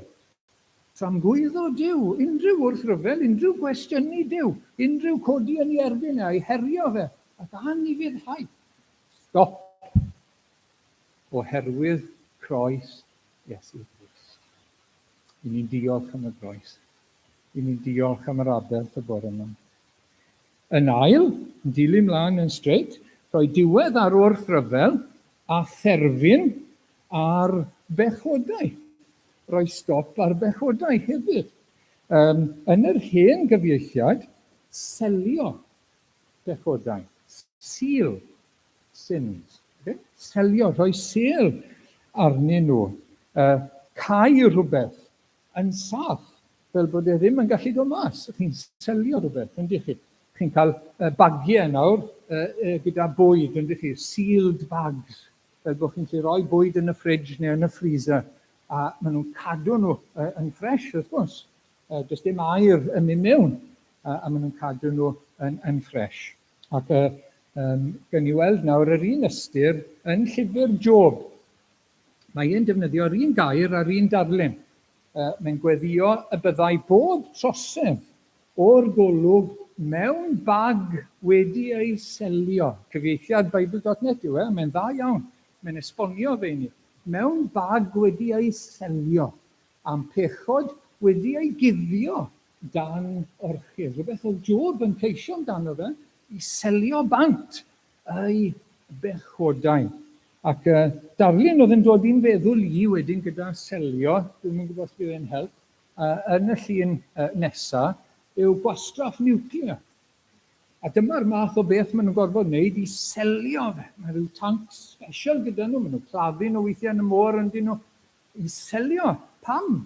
Tramgwyddo Duw, unrhyw wrthryfel, unrhyw gwestiynu Duw, unrhyw codi yn ei erbyn e a'i herio fe, ac anufuddhau. Stop! Oherwydd croes Iesu Grist. I ni'n diolch am y groes. I ni'n diolch am yr aberth y bore yma. Yn ail, yn dilyn mlaen yn straight, rhoi diwedd ar wrthryfel a therfyn ar bechodau. Rhoi stop ar bechodau hefyd. Um, yn yr hen gyfieithiad, selio bechodau. Seal sins. Okay? Selio, rhoi sêl arnyn nhw. Cau rhywbeth yn saff, fel bod e ddim yn gallu dod mas. Chi'n selio rhywbeth, yndych chi? Chi'n cael bagiau nawr gyda bwyd, yndych chi? Sealed bags, fel bod chi'n gallu rhoi bwyd yn y fridge neu yn y freezer, a maen nhw'n cadw nhw yn ffresh, wrth gwrs. Does dim aer yn mynd mewn, a maen nhw'n cadw nhw yn, yn ffresh. Ac gawn ni weld nawr yr un ystyr yn llyfr Job. Mae e'n defnyddio'r un gair a'r un darlun. Mae'n gweddïo y byddai bob trosedd o'r golwg mewn bag wedi ei selio. Cyfieithiad Bible dot net yw e, mae'n dda iawn. Mae'n esbonio fe i ni. Mewn bag wedi ei selio, a'm pechod wedi ei guddio dan orchudd. Rhywbeth oedd Job yn ceisio amdano fe, i selio bant ei bechodau. Ac uh, darlun oedd yn dod i'n feddwl i wedyn gyda selio, dwi'm yn gwybod os bydd e'n help, uh, yn y llun uh, nesa, yw gwastraff niwclear. A dyma'r math o beth maen nhw'n gorfod wneud i selio fe. Mae rhyw tank special gyda nhw, maen nhw'n claddu nhw weithiau yn y môr yndyn nhw, i selio. Pam?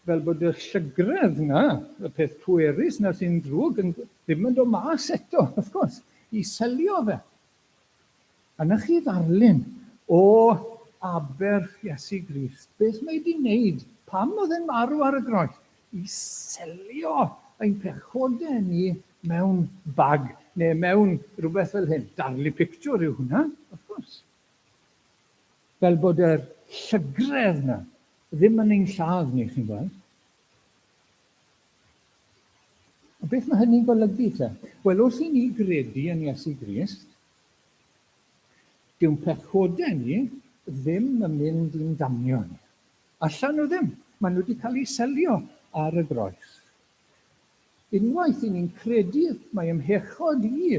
Fel bod y llygredd 'na, y peth pwerus 'na sy'n ddrwg, yn, ddim yn dod mas eto, wrth gwrs, i selio fe. A 'na chi ddarlun o aberth Iesu Grist. Beth mae wedi wneud? Pam oedd e'n marw ar y groes? I selio ein pechodau ni mewn bag neu mewn rhywbeth fel hyn. Darlun pictiwr yw hwnna, wrth gwrs. Fel bod yr llygredd 'na ddim yn ein lladd ni, chi'n gweld. A beth mae hynny'n golygu te? Wel, wrth i ni gredu yn Iesu Grist, dyw'n pechodau ni ddim yn mynd i'n damnio ni. Allan nhw ddim. Maen nhw wedi cael eu selio ar y groes. Unwaith i ni'n credu mai ymhechod i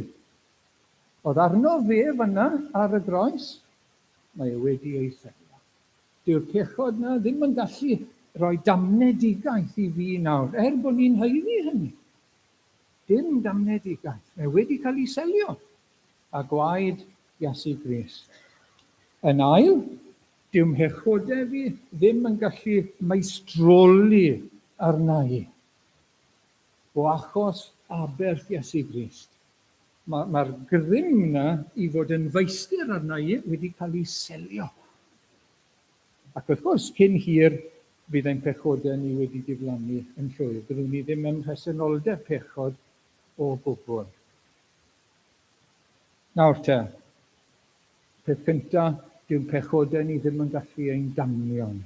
oedd arno fe fanna ar y groes, mae e wedi ei selio. Dyw'r pechod 'na ddim yn gallu rhoi damnedigaeth i fi nawr, er bod ni'n haeddu hynny. Dim damnedigaeth. Mae wedi cael ei selio â gwaed Iesu Grist. Yn ail, dyw mhechodau fi ddim yn gallu meistroli arna i. O achos aberth Iesu Grist, mae'r ma grym 'na i fod yn feistr arna i wedi cael ei selio. Ac wrth gwrs, cyn hir, bydd ein pechodau ni wedi diflannu yn llwyr. Byddwn ni ddim ym mhresenoldeb pechod o gwbl. Nawr te, peth cynta, dyw'n pechodau ni ddim yn gallu ein damnio ni.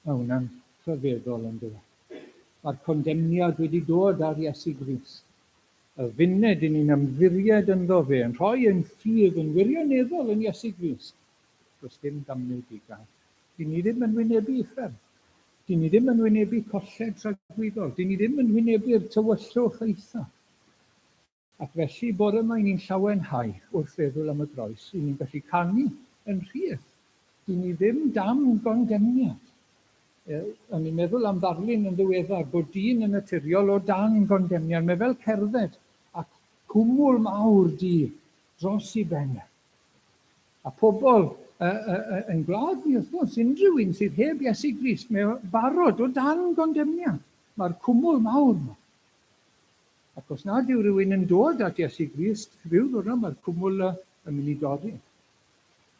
Mae hwnna'n rhyfeddol yn dyw e? Mae'r condemniad wedi dod ar Iesu Grist. Y funud i ni'n ymddiried ynddo fe, yn rhoi ein ffydd yn wirioneddol yn Iesu Grist, Does dim damnedigaeth. Dyn ni ddim yn wynebu uffern. Dyn ni ddim yn wynebu colled tragwyddol. Dyn ni ddim yn wynebu'r tywyllwch eithaf. Ac felly, bore yma, i ni'n llawenhau wrth feddwl am y groes. I ni'n gallu canu yn rhydd. Dyn ni ddim dan gondemniad. O'n i'n meddwl am ddarlun yn ddiweddar bod dyn yn naturiol o dan gondemniad. Mae fel cerdded a cwmwl mawr du dros i ben. A pobl yn gwlad ni, wrth gwrs, unrhyw un sydd heb Iesu Grist, mae o barod o dan gondemniad. Mae'r cwmwl mawr yma. Ac os nad yw rhywun yn dod at Iesu Grist, rhyw ddwrnod mae'r cwmwl yn mynd i dorri.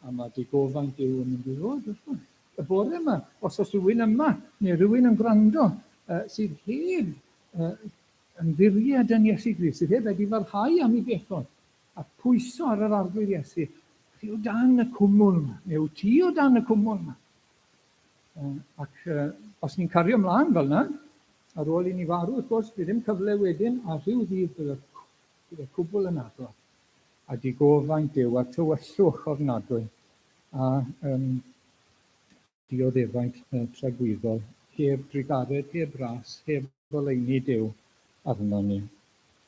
A mae digofaint Duw yn mynd i ddod, wrth gwrs. Y bore yma, os oes rhywun yma, neu rhywun yn gwrando, sydd heb ymddiried yn Iesu Grist, sydd heb edifarhau am ei bechod, A pwyso ar yr Arglwydd Iesu, chi o dan y cwmwl yma, neu wyt ti o dan y cwmwl yma. Ac os ni'n cario ymlaen fel yna, ar ôl i ni farw, wrth gwrs, bydd ddim cyfle wedyn, a rhyw ddydd bydd y, bydd y cwbl yn agor. A digofaint Duw, a'r tywyllwch ofnadwy, a um, dioddefaint tragwyddol, heb drugaredd, heb ras, heb oleuni Duw arnon ni.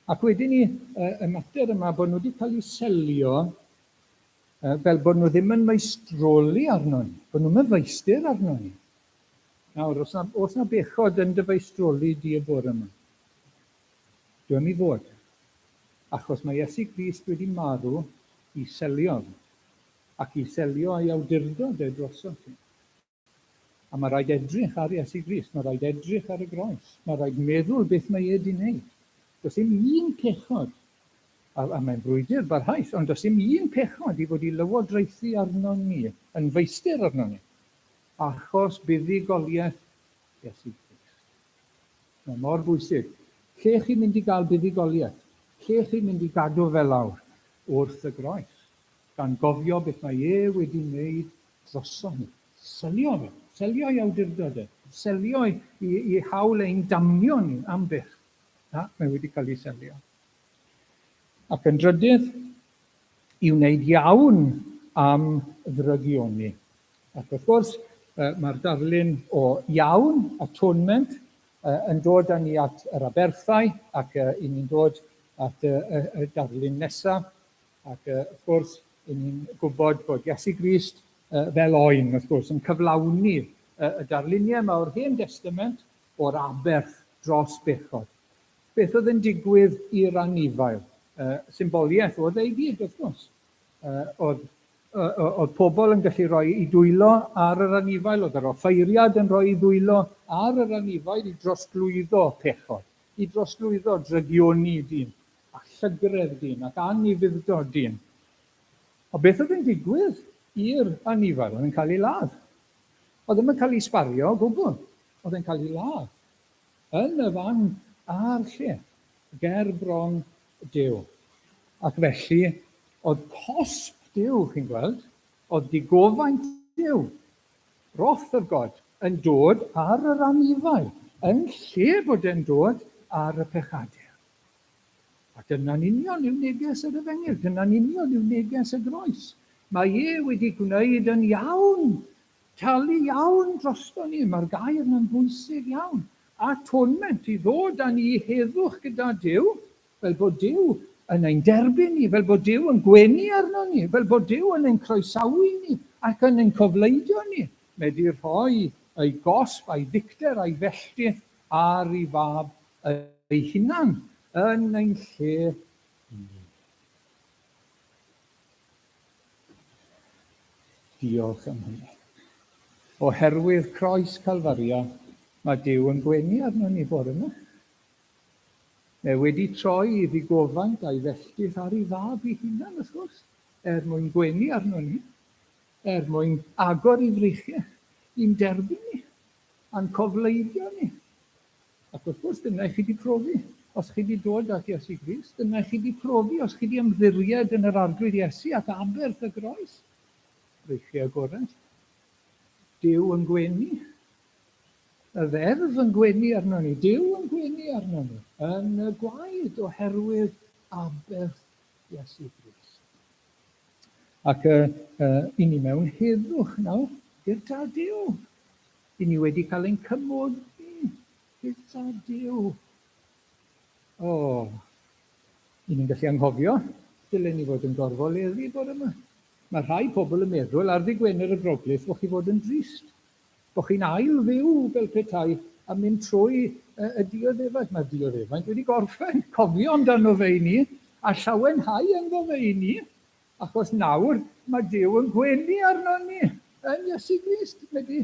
Ac wedyn ni, y mater yma bod nhw wedi cael eu selio fel bod nhw ddim yn meistroli arnon ni, bod nhw'm yn feistr arnon ni. Nawr, os na, os na bechod yn dy feistroli di y bore yma, dwi'n i fod, achos mae Iesu Grist wedi marw i selio ac i selio ei awdurdod e drosoch chi. A mae rhaid edrych ar Iesu Grist, mae rhaid edrych ar y groes, mae rhaid meddwl beth mae e 'di wneud. Does dim un pechod, a, a mae'n frwydr barhaus, ond does dim un pechod i fod i lywodraethu arnon ni, yn feistr arnon ni, achos buddugoliaeth Iesu Grist. Mae mor bwysig. Lle chi'n mynd i gael buddugoliaeth? Lle chi'n mynd i gadw fe lawr? Wrth y groes. Gan gofio beth mae e wedi wneud drosom ni. Selio fe, selio ei awdurdod e, selio i, i, i hawl ein damnio ni am byth. Na, mae wedi cael ei selio. Ac yn drydydd, i wneud iawn am ddrygioni. Ac wrth gwrs, mae'r darlun o iawn, atonement, yn dod â ni at yr aberthau ac i ni'n dod at y, y, y darlun nesaf. Ac wrth gwrs, i ni'n gwybod bod Iesu Grist fel oen, wrth gwrs, yn cyflawni y darluniau yma o'r Hen Destament o'r aberth dros bechod. Beth oedd yn digwydd i'r anifail? Symboliaeth oedd e i gyd, wrth gwrs. Oedd, oedd pobl yn gallu rhoi eu dwylo ar yr anifail, oedd yr offeiriad yn rhoi ei ddwylo ar yr anifail i drosglwyddo pechod, i drosglwyddo drygioni dyn. a llygredd dyn, ac anufudd-dod dyn. Ond beth oedd yn digwydd i'r anifail? Oedd yn cael ei ladd. Oedd ddim yn cael ei sbario o gwbl. Oedd yn cael ei ladd. Yn y fan a'r lle, ger bron Duw. Ac felly, oedd cosb Duw, chi'n gweld, oedd digofaint Duw, wrath of God, yn dod ar yr anifail, yn lle bod e'n dod ar y pechadur. A dyna'n union yw neges yr Efengyl, dyna'n union yw neges y groes. Mae e wedi gwneud yn iawn, talu iawn drosto ni, mae'r gair yna'n bwysig iawn. Atonement, i ddod â ni i heddwch gyda Duw, fel bod Duw yn ein derbyn ni, fel bod Duw yn gwenu arno ni, fel bod Duw yn ein croesawu ni ac yn ein cofleidio ni. Mae wedi rhoi ei gosb a'i ddicter a'i felltith ar ei fab ei hunan yn ein lle ni. Diolch am hynny. Oherwydd croes Calfaria, mae Duw yn gwenu arnon ni bore yma. Mae wedi troi i ddigofaint a'i felltith ar ei fab ei hunan, wrth gwrs, er mwyn gwenu arnon ni, er mwyn agor ei freichiau i'n derbyn ni, a'n cofleidio ni. Ac wrth gwrs, dyna i chi 'di profi os chi 'di dod at Iesu Grist. Dyna i chi 'di profi os chi 'di ymddiried yn yr Arglwydd Iesu ac aberth y groes. Breichiau agored. Duw yn gwenu. Y ddeddf yn gwenu arno ni. Duw yn gwenu arno ni. Yn y gwaed oherwydd aberth Iesu Grist. Ac uh, uh, i ni mewn heddwch nawr i'r Tad Duw. I ni wedi cael ein cymodi gyda Duw. O, i ni'n gallu anghofio, dylen ni fod yn gorfoleddu bore yma. Mae rhai pobl yn meddwl ar ddydd Gwener y Groglith bod chi fod yn drist, bod chi'n ail fyw fel petai a mynd trwy y dioddefaint. Mae'r dioddefaint wedi gorffen, cofio amdano fe i ni, a llawenhau ynddo fe i ni. Achos nawr mae Duw yn gwenu arnon ni yn Iesu Grist. Mae wedi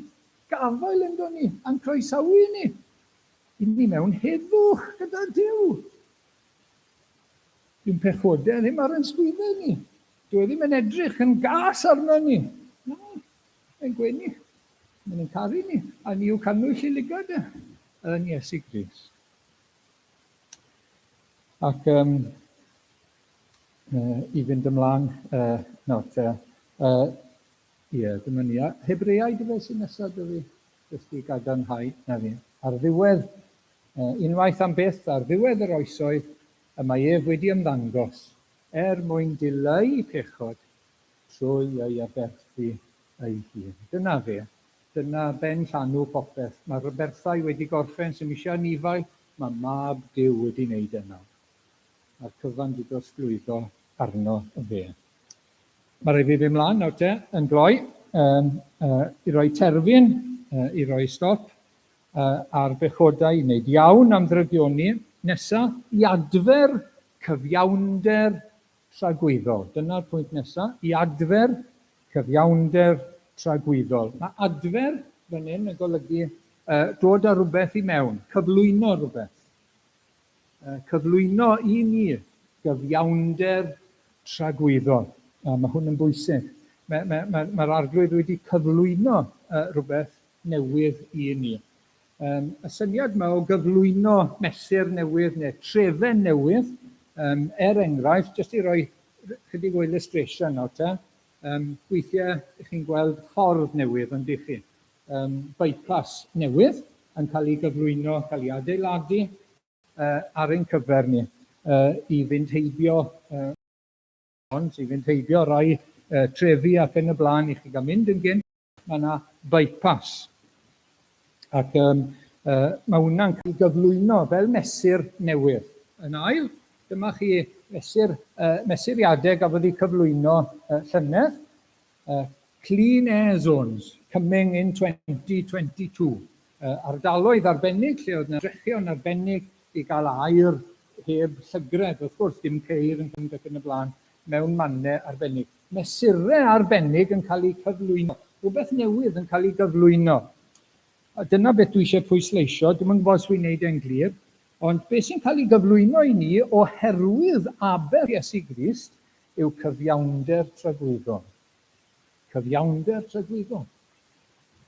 gafael ynddo ni a'n croesawu ni. I ni mewn heddwch gyda Duw. Dyw'n pechodau ddim ar yn sgwyddau ni. Dyw e ddim yn edrych yn gas arno ni. Na, mae'n gwenu. Mae'n ein caru ni, a ni yw cannwyll ei lygad e yn Iesu Grist. Ac um, i fynd ymlaen nawr te. Ie, dyma ni. A Hebreaid ife sy'n nesaf, dw i jyst i gadarnhau na fi. Ar ddiwedd, unwaith am byth, ar ddiwedd yr oesoedd, y mae ef wedi ymddangos er mwyn dileu pechod trwy ei aberthu ei hun. Dyna fe. Dyna ben llanw popeth. Mae'r aberthau wedi gorffen, sy'm eisiau anifail, mae mab Duw wedi wneud e nawr. Mae'r cyfan 'di drosglwyddo arno fe. Mae rhaid fi fynd mlaen nawr te, yn gloi, um, uh, i roi terfyn, uh, i roi stop uh, ar bechodau, i wneud iawn am ddrygioni. Nesa, i adfer cyfiawnder tragwyddol. Dyna'r pwynt nesa, i adfer cyfiawnder tragwyddol. Mae adfer fan hyn yn golygu uh, dod â rhywbeth i mewn, cyflwyno rhywbeth. Cyflwyno i ni gyfiawnder tragwyddol. A mae hwn yn bwysig. Mae'r mae, mae, mae Arglwydd wedi cyflwyno rhywbeth newydd i ni. Um, y syniad yma o gyflwyno mesur newydd neu trefen newydd, um, er enghraifft, jyst i roi chydig o illustration nawr te, um, weithiau chi'n gweld ffordd newydd, ond chi? Um, bypass newydd yn cael ei gyflwyno, cael ei adeiladu ar ein cyfer ni i fynd heibio ond i fynd heibio rai trefi ac yn y blaen i chi gael mynd yn gynt, mae yna bypass. Ac um, mae hwnna'n cael ei gyflwyno fel mesur newydd. Yn ail, dyma chi mesur, mesuriadau gafodd eu cyflwyno llynedd, Clean Air Zones coming in 2022. Ardaloedd arbennig lle oedd 'na ymdrechion arbennig i gael aer heb llygredd, wrth gwrs, dim ceir yn mynd ac yn y blaen, mewn mannau arbennig. Mesurau arbennig yn cael eu cyflwyno, rhywbeth newydd yn cael ei gyflwyno. A dyna beth dwi eisiau pwysleisio, dwi'm yn gwybod os dwi'n gwneud e'n glir, ond beth sy'n cael ei gyflwyno i ni oherwydd aberth Iesu Grist yw cyfiawnder tragwyddol. Cyfiawnder tragwyddol.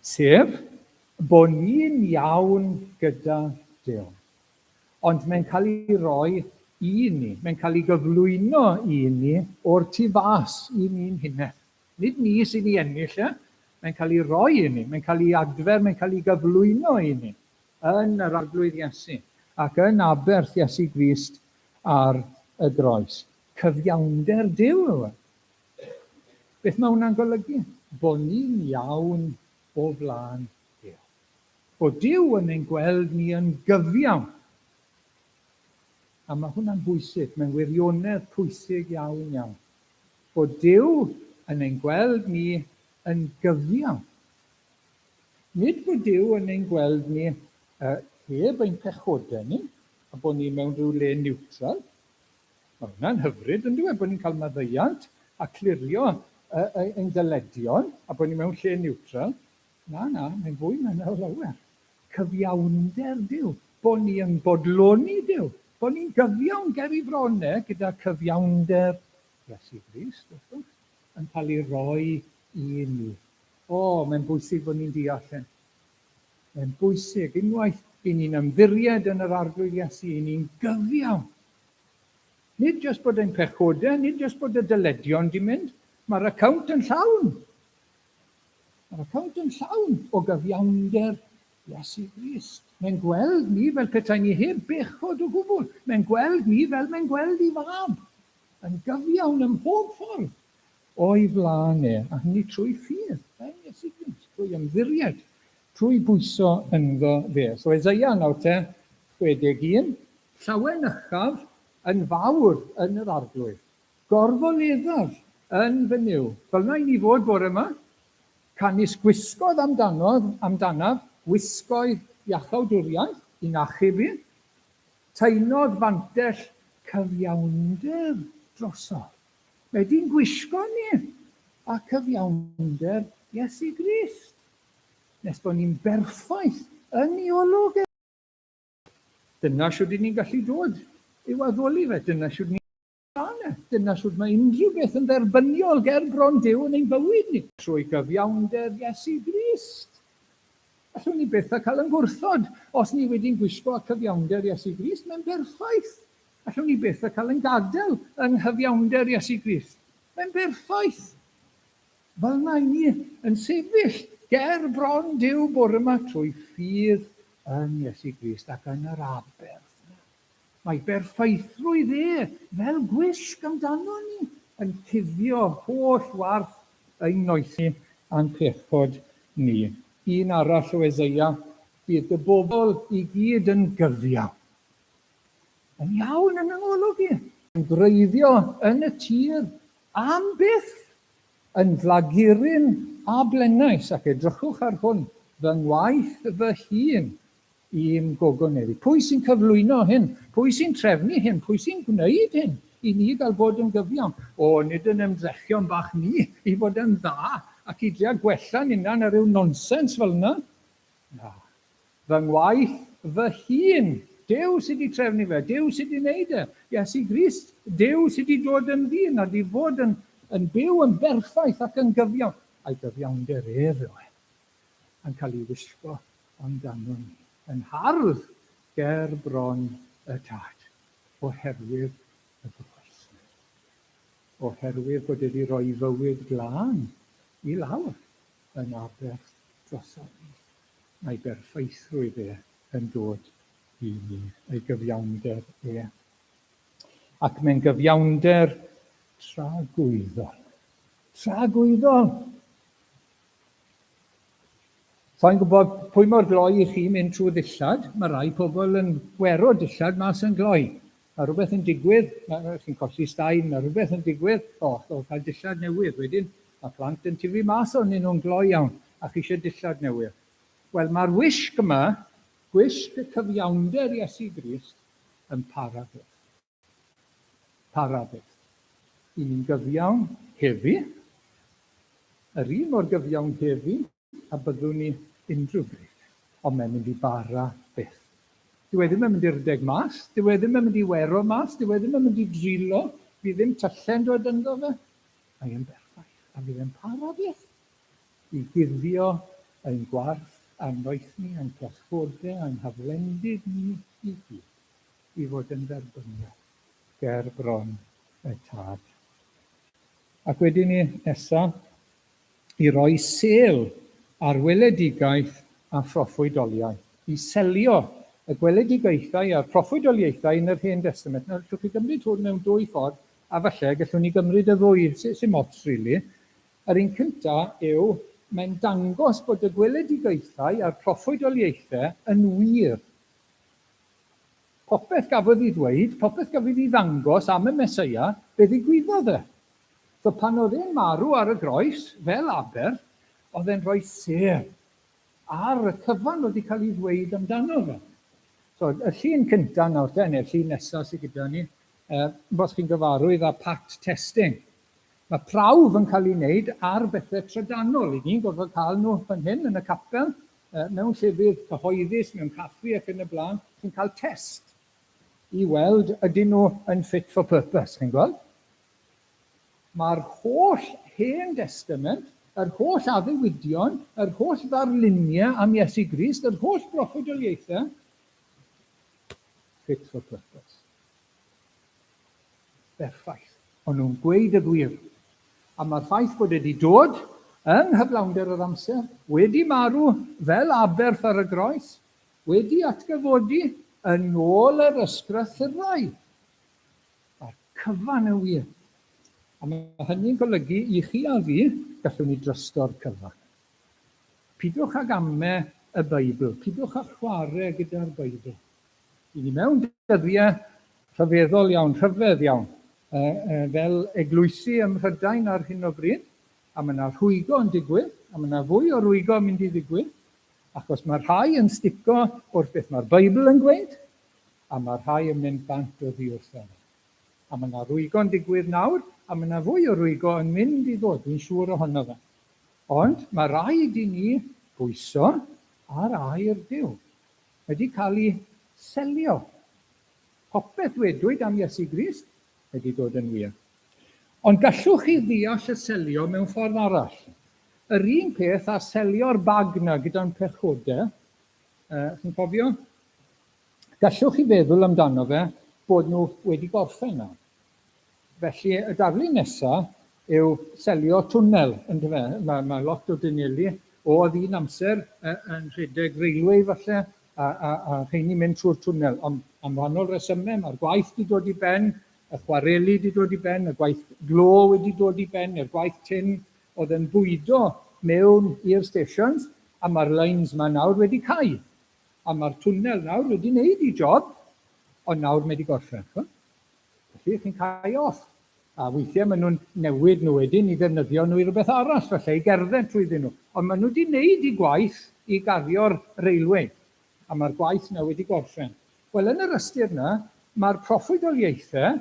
Sef, bod ni'n iawn gyda Duw. Ond mae'n cael ei roi i ni, mae'n cael ei gyflwyno i ni o'r tu fas i ni'n hunain. Nid ni sy'n ei ennill e, mae'n cael ei roi i ni, mae'n cael ei adfer, mae'n cael ei gyflwyno i ni yn yr Arglwydd Iesu ac yn aberth Iesu Grist ar y groes. Cyfiawnder Duw yw e. Beth mae hwnna'n golygu? Bod ni'n iawn o flaen Duw. Bod Duw yn ein gweld ni yn gyfiawn. A mae hwnna'n bwysig, mae'n wirionedd pwysig iawn iawn. Bod Duw yn ein gweld ni yn gyfiawn. Nid bod Duw yn ein gweld ni heb ein pechodau ni, a bod ni mewn rhyw le niwtral. Mae hwnna'n hyfryd, yn dyw e, bod ni'n cael maddeuant a clirio ein dyledion, a bod ni mewn lle niwtral. Na, na, mae'n fwy na hynna o lawer. Cyfiawnder Duw, bod ni yn bodloni Duw, bod ni'n gyfiawn ger ei fron e gyda cyfiawnder Iesu Grist, wrth gwrs, yn cael ei roi i ni. O, mae'n bwysig bod ni'n deall hyn. Mae'n bwysig, unwaith i ni'n ymddiried yn yr Arglwydd Iesu, i ni'n gyfiawn. Nid jyst bod ein pechodau, nid jyst bod y dyledion di mynd, mae'r account yn llawn. Mae'r account yn llawn o gyfiawnder Iesu Grist. Mae'n gweld ni fel petai ni heb bechod o gwbl. Mae'n gweld ni fel mae'n gweld ei fab. Yn gyfiawn ym mhob ffordd. O'i flaen e, a hynny trwy ffydd yn Iesu Grist, trwy ymddiried, trwy bwyso ynddo fe. So Eseia nawr te, 61, Llawenychaf yn fawr yn yr Arglwydd, gorfoleddaf yn fy Nuw. Fel 'na i ni fod bore 'ma. Canys gwisgodd amdanodd, amdanaf, wisgoedd iachawdwriaeth i'n achub i. Taenodd fantell cyfiawnder drosof. Mae di'n gwisgo ni â cyfiawnder Iesu Grist, nes bod ni'n berffaith yn ei olwg e. Dyna shwd 'y ni'n gallu dod i'w addoli fe, dyna shwd ni'n glân e, dyna shwd mae unrhyw beth yn dderbyniol ger bron Duw yn ein bywyd ni. Trwy gyfiawnder Iesu Grist. Allwn ni byth â cael yn gwrthod os ni wedi'n gwisgo â cyfiawnder Iesu Grist, mae'n berffaith. Allwn ni byth â cael ein gadael yng nghyfiawnder Iesu Grist. Mae'n berffaith. Fel 'na i ni yn sefyll ger bron Duw bore 'ma trwy ffydd yn Iesu Grist ac yn yr aberth 'na. Mae berffeithrwydd e fel gwisg amdano ni yn cuddio holl warth ein noethni a'n pechod ni. Un arall o Eseia, bydd dy bobl i gyd yn gyfiawn. Yn iawn yn 'y ngolwg i. Yn gwreiddio yn y tir am byth, yn flaguryn a blenais, ac edrychwch ar hwn, fy ngwaith fy hun i'm gogoneddu. Pwy sy'n cyflwyno hyn? Pwy sy'n trefnu hyn? Pwy sy'n gwneud hyn i ni gael bod yn gyfiawn? O, nid yn ymdrechion bach ni i fod yn dda ac i drio gwella'n hunan a rhyw nonsens fel yna. Na. Fy ngwaith fy hun. Duw sy 'di trefnu fe, Duw sy 'di wneud e. Iesu Grist, Duw sy 'di dod yn ddyn a 'di fod yn, yn byw yn berffaith ac yn gyfiawn. A'i gyfiawnder ef yw e, yn cael ei wisgo amdano ni, yn hardd ger bron y Tad, oherwydd y groes. Oherwydd bod e 'di rhoi fywyd glân i lawr yn aberth drosom ni. Mae berffeithrwydd e yn dod i ni, ei gyfiawnder e. Ac mae'n gyfiawnder tragwyddol. Tragwyddol! Sa'n gwybod pwy mor gloi i chi mynd trwy ddillad. Mae rai pobl yn gwero dillad mas yn gloi. Mae rhywbeth yn digwydd, chi'n colli staen, mae rhywbeth yn digwydd, o, o, cael dillad newydd wedyn. Mae plant yn tyfu mas ohonyn nhw'n gloi iawn, a chi eisiau dillad newydd. Wel, mae'r wisg yma, gwisg y cyfiawnder Iesu Grist, yn para byth. Para byth. I ni'n gyfiawn heddi, yr un mor gyfiawn heddi a byddwn ni unrhyw bryd, ond mae'n mynd i bara byth. Dyw e ddim yn mynd i rydeg mas, dyw e ddim yn mynd i wero mas, dyw e ddim yn mynd i drilo, fydd ddim tylle'n dod ynddo fe. Mae e'n berffaith a fydd e'n para byth i guddio ein gwarth a'n noethni, ein pechodau a'n haflendid ni i gyd, i fod yn dderbyniol ger bron y Tad. Ac wedyn ni nesa, i roi sêl ar weledigaeth a phroffwydoliaeth, i selio y gweledigaethau a'r proffwydoliaethau yn yr Hen Destament. Nawr, allwch chi gymryd hwn mewn dwy ffordd, a falle gallwn ni gymryd y ddwy, sy'n ots rili. Yr un cynta yw, mae'n dangos bod y gweledigaethau a'r proffwydoliaethau yn wir. Popeth gafodd ei ddweud, popeth gafodd ei ddangos am y Meseia, fe ddigwyddodd e. So pan oedd e'n marw ar y groes, fel aberth, oedd e'n rhoi sêl. ar y cyfan oedd wedi cael ei ddweud amdano fe. So, y llun cyntaf nawr te, neu'r llun nesaf sydd gyda ni, os chi'n gyfarwydd â pat testing. Mae prawf yn cael ei wneud ar bethau trydanol. I ni'n gorfod cael nhw fan hyn yn y capel, mewn llefydd cyhoeddus, mewn caffi ac yn y blaen, chi'n cael test i weld ydyn nhw yn fit for purpose, chi'n gweld? Mae'r holl Hen Destament, yr holl addewidion, yr holl ddarluniau am Iesu Grist, yr holl broffwydoliaethau, fit for purpose. Berffaith. O'n nhw'n gweud y gwir. A mae'r ffaith bod e wedi dod yng nghyflawnder yr amser, wedi marw fel aberth ar y groes, wedi atgyfodi yn ôl yr ysgrythurau. Mae'r cyfan yn wir. A mae hynny'n golygu i chi a fi, gallwn ni drysto'r cyfan. Pidwch ag ame y Beibl, pidwch â chwarae gyda'r Beibl. I ni mewn dyddiau rhyfeddol iawn, rhyfedd iawn, fel eglwysi ym Mhrydain ar hyn o bryd, a mae yna rhwygo yn digwydd, a mae yna fwy o rwygo yn mynd i ddigwydd, achos mae rhai yn stico wrth beth mae'r Beibl yn gweud, a mae rhai yn mynd bant oddi wrtho fe. A mae yna rwygo'n digwydd nawr, a mae yna fwy o rwygo yn mynd i ddod, dwi'n siŵr ohono fe. Ond mae rhaid i ni bwyso ar air Duw. Mae wedi cael ei selio. Popeth ddwedwyd am Iesu Grist wedi dod yn wir. Ond gallwch chi ddeall y selio mewn ffordd arall. Yr un peth â selio'r bag 'na gyda'n pechodau, chi'n cofio? Gallwch chi feddwl amdano fe bod nhw wedi gorffen nawr. Felly y darlun nesa yw selio twnnel, yndyfe? Mae, mae lot o dyneli oedd un amser yn rhedeg railway falle, a, a, a rheini mynd trwy'r twnnel, ond am wahanol resymau, mae'r gwaith wedi dod i ben, y chwareli wedi dod i ben, y gwaith glo wedi dod i ben, neu'r gwaith tin oedd yn bwydo mewn i'r stations, a mae'r lines 'ma nawr wedi cau. A mae'r twnnel nawr wedi wneud ei job, ond nawr mae wedi gorffen. Ch'mod? Felly chi'n cau off. A weithiau maen nhw'n newid nhw wedyn i ddefnyddio nhw i rywbeth arall, falle i gerdded trwyddyn nhw. Ond maen nhw wedi wneud eu gwaith i gario'r railway, a mae'r gwaith yna wedi gorffen. Wel, yn yr ystyr yna, mae'r proffwydoliaethau,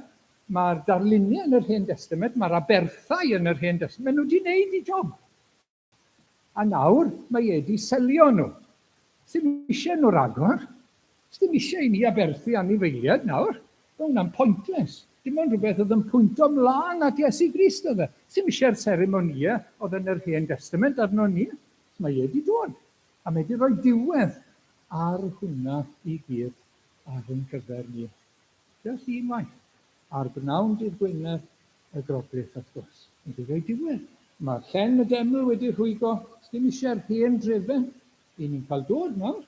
mae'r darluniau yn yr Hen Destament, mae'r aberthau yn yr Hen Destament, maen nhw wedi wneud eu job. A nawr mae e 'di selio nhw. Sdim eisiau nhw ragor. Sdim eisiau i ni aberthu anifeiliaid nawr. Mae hwnna'n pointless. Dim ond rhywbeth oedd yn pwynto mlaen at Iesu Grist oedd e. Sdim eisiau'r seremonïau oedd yn yr Hen Destament arno ni. Mae e 'di dod. A mae e 'di rhoi diwedd ar hwnna i gyd ar ein cyfer ni. Just un waith. Ar bnawn dydd Gwener y Groglith, wrth gwrs. Wedi rhoi diwedd. Mae llen y deml wedi rhwygo. Sdim eisiau'r hen drefen. I ni'n cael dod nawr,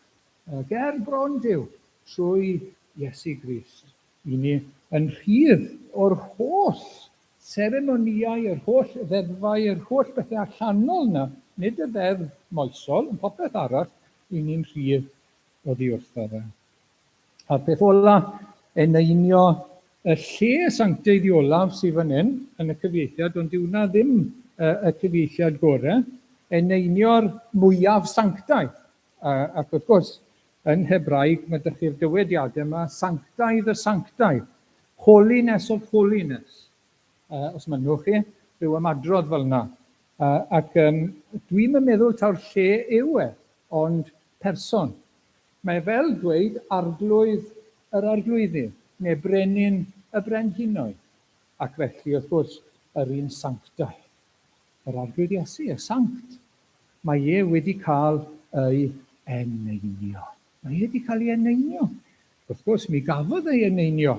ger bron Duw, trwy Iesu Grist. I ni yn rhydd o'r holl seremonïau, yr holl ddeddfau, yr holl bethau allanol 'na, nid y ddeddf moesol, ond popeth arall, i ni'n rhydd oddi wrtho fe. A'r peth ola, eneinio y lle sanctaidd i olaf sydd fan hyn yn y cyfieithiad, ond dyw hwnna ddim y cyfieithiad gore, eneinio'r mwyaf sanctaidd. Ac wrth gwrs, yn Hebraeg mae 'da chi'r dywediadau yma, sanctaidd y sanctaidd, holiness of holiness, os mynnwch chi, rhyw ymadrodd fel yna. Ac dwi'm yn meddwl taw'r lle yw e, ond person. Mae fel dweud Arglwydd yr Arglwyddi, neu Brenin y Brenhinoedd, ac felly, wrth gwrs, yr un sanctaidd. Yr Arglwydd Iesu, y Sanct. Mae e wedi cael ei eneinio. Mae e wedi cael ei eneinio. Wrth gwrs, mi gafodd ei eneinio.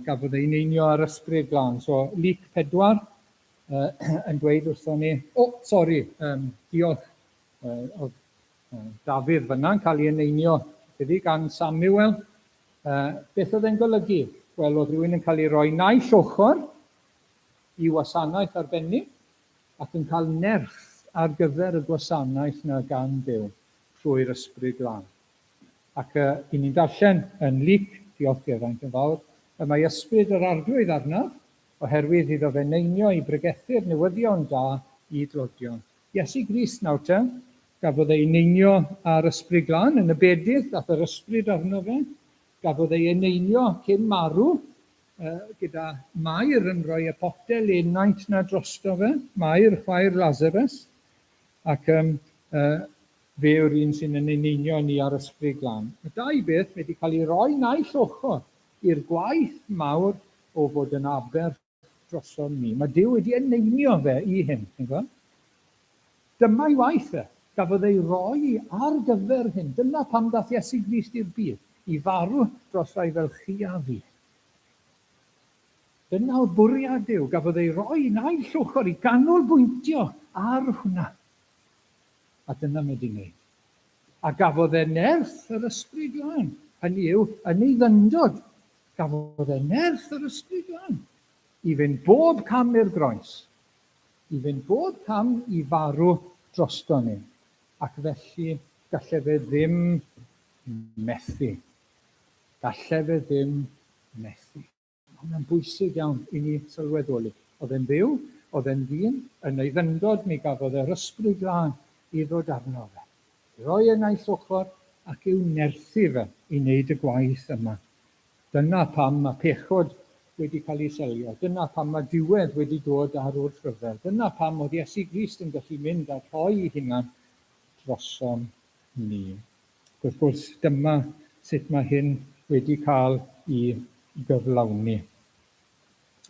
Gafodd ei eneinio ar Ysbryd Glân. So, Luc 4 yn dweud wrthon ni, o, oh, sori, um, diolch, oedd Dafydd fan'na yn cael ei eneinio ydy gan Samuel. Beth oedd e'n golygu? Wel, oedd rhywun yn cael ei roi naill ochr i wasanaeth arbennig ac yn cael nerth ar gyfer y gwasanaeth 'na gan Dduw trwy'r Ysbryd Glân. Ac i ni'n darllen yn Luc, diolch Geraint yn fawr, y mae Ysbryd yr Arglwydd arnaf, oherwydd iddo fe eneinio i bregethu'r newyddion da i dlodion. Iesu Grist nawr te, Gafodd ei eneinio â'r Ysbryd Glân yn y bedydd, dath yr Ysbryd arno fe. Gafodd ei eneinio cyn marw, gyda Mair yn rhoi y potel enaint 'na drosto fe, Mair, chwaer Lazarus, ac um, fe yw'r un sy'n yn eneinio ni â'r Ysbryd Glân. Y dau beth wedi cael ei roi naill ochr i'r gwaith mawr o fod yn aberth drosom ni. Mae Duw wedi eneinio fe i hyn, chi'n gweld? Dyma'i waith e. Gafodd ei roi ar gyfer hyn. Dyna pam dath Iesu Grist i'r byd, i farw dros rai fel chi a fi. Dyna oedd bwriad Duw. Gafodd ei roi naill ochr i ganolbwyntio ar hwnna. A dyna mae wedi wneud. A gafodd e nerth yr Ysbryd Glân. Hynny yw, yn ei ddyndod, Gafodd e nerth yr Ysbryd Glân i fynd bob cam i'r groes, i fynd bob cam i farw drosto ni, ac felly galle fe ddim methu. Galle fe ddim methu. Mae hwnna'n bwysig iawn i ni sylweddoli. Oedd e'n Dduw, oedd e'n ddyn, yn ei ddyndod mi gafodd e'r Ysbryd Glân i ddod arno fe. I roi e naill ochr ac i'w nerthu fe i wneud y gwaith yma. Dyna pam mae pechod wedi cael ei selio. Dyna pam mae diwedd wedi dod ar wrthryfel. Dyna pam oedd Iesu Grist yn gallu mynd a rhoi ei hunan drosom ni. Ac wrth gwrs, dyma sut mae hyn wedi cael ei gyflawni.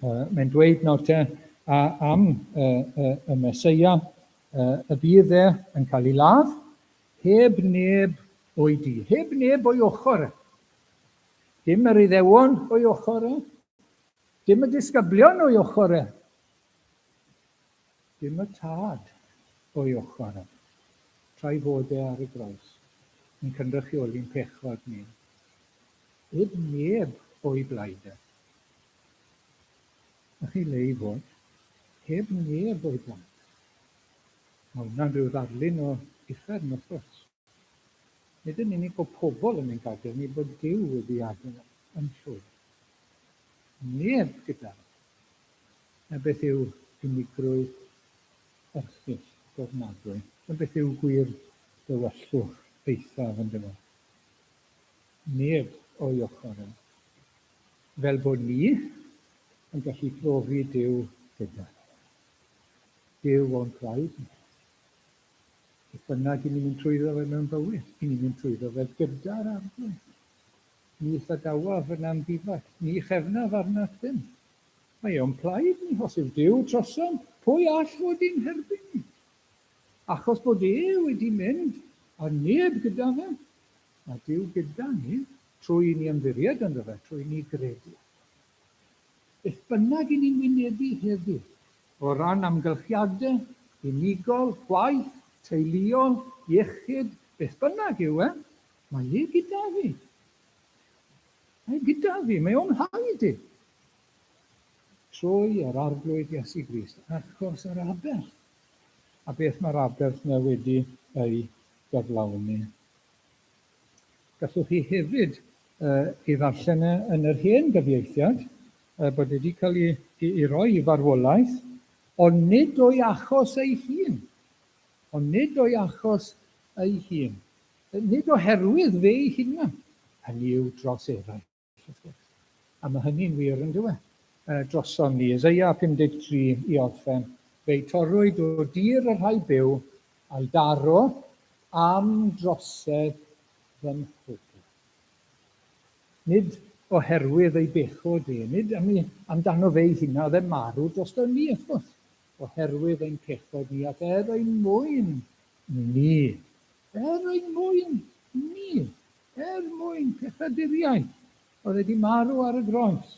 Mae'n dweud nawr te a, am y, y, y Meseia, y bydd e yn cael ei ladd, heb neb o'i du, heb neb o'i ochr e. Dim yr Iddewon o'i ochr e, dim y disgyblion o'i ochr e, dim y tad o'i ochr e. Tra'i fod e ar y groes, yn cynrychioli'n pechod ni. Heb neb o'i blaid e. A chi le i fod, heb neb o'i blaid. Mae hwnna'n rhyw ddarlun o uffern, wrth gwrs. Nid yn unig bod pobl yn ein gadael ni, bod Duw wedi adael yn llwyr. Neb gyda ni. Na beth yw unigrwydd erchyll gofnadwy. Na beth yw gwir dywyllwch eithaf yn dyfe. Neb o'i ochr e. Fel bod ni yn gallu profi Duw gyda ni. Duw o'n plaid ni. Beth bynnag i ni'n mynd trwyddo fe mewn bywyd, i ni'n mynd trwyddo fe gyda'r Arglwydd. Ni thadawaf yn amddifad, ni chefnaf arnat ddim. Mae o'n plaid ni, os yw Duw trosom, pwy all fod i'n herbyn ni? Achos bod e wedi mynd, a neb gyda fe, Mae Duw gyda ni trwy i ni ymddiried ynddo fe, trwy i ni gredu. Beth bynnag i ni'n wynebu heddiw, o ran amgylchiadau, unigol, gwaith, teuluol, iechyd, beth bynnag yw e, mae e gyda fi. Mae e gyda fi, mae o'm mhlaid i. Trwy yr Arglwydd Iesu Grist, achos yr aberth. A beth mae'r aberth yna wedi ei gyflawni. Gallwch chi hefyd ei ddarllen e yn yr hen gyfieithiad, bod e wedi cael ei, ei roi i farwolaeth, ond nid o'i achos ei hun. Ond nid o'i achos ei hun. Nid oherwydd fe ei hunan, hynny yw dros eraill. wrth gwrs. A mae hynny'n wir yn dyw e? Drosom ni. Eseia 53 i orffen. Fe'i torrwyd o dir y rhai byw, a'i daro am drosedd fy mhobl. Nid oherwydd ei bechod e, nid am ei, amdano fe ei hunan, oedd e'n marw drosto ni, wrth gwrs, oherwydd ein pechod ni ac er ein mwyn ni. Er ein mwyn ni. Er mwyn pechaduriaid oedd wedi marw ar y groes.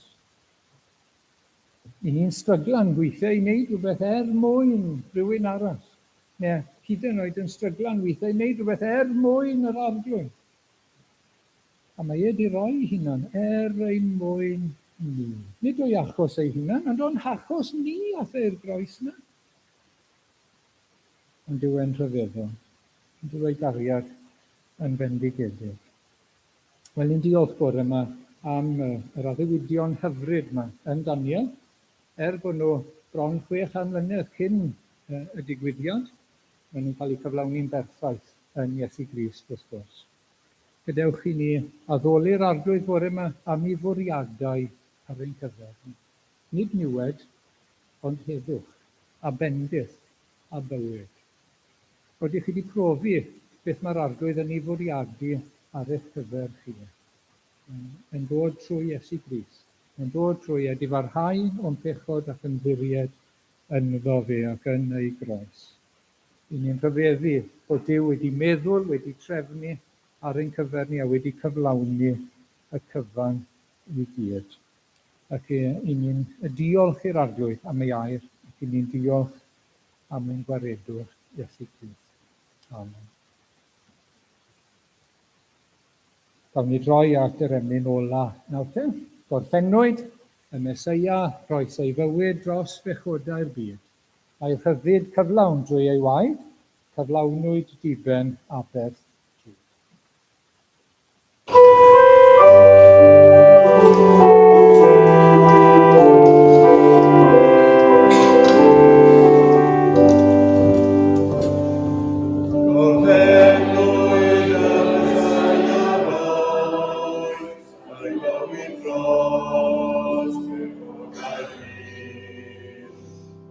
I ni'n stryglan weithiau i wneud rhywbeth er mwyn rhywun arall, neu hyd yn oed yn stryglan weithiau i wneud rhywbeth er mwyn yr Arglwydd. A mae e wedi rhoi ei hunan er ein mwyn ni. Nid o'i achos ei hunan, ond o'n hachos ni ath e i'r groes 'na. Ond dyw e'n rhyfeddol. Ond dyw ei gariad yn fendigedig. Wel, ni'n diolch bore yma am yr addewidion hyfryd yma yn Daniel, er bod nhw bron 600 mlynedd cyn y digwyddiad. Maen nhw'n cael eu cyflawni'n berffaith yn Iesu Grist, wrth gwrs. Gadewch i ni addoli'r Arglwydd bore yma am ei fwriadau ar ein cyfer ni. Nid niwed, ond heddwch, a bendith, a bywyd. Ydych chi wedi profi beth mae'r Arglwydd yn ei fwriadu ar eich cyfer chi? Yn dod trwy Iesu Grist. Yn dod trwy edifarhau o'n pechod ac ymddiried ynddo fe ac yn ei groes. Y'n ni'n rhyfeddu bod Duw wedi meddwl, wedi trefnu ar ein cyfer ni a wedi cyflawni y cyfan i gyd. Ac y'n ni'n diolch i'r Arglwydd am ei air ac y'n ni'n diolch am ein Gwaredwr Iesu Grist. Amen. Gawn ni droi at yr emyn ola nawr te. Gorffennwyd y Meseia, rhoes ei fywyd dros bechodau'r byd. Mae rhyddid cyflawn drwy ei waed, cyflawnwyd diben aberth drud.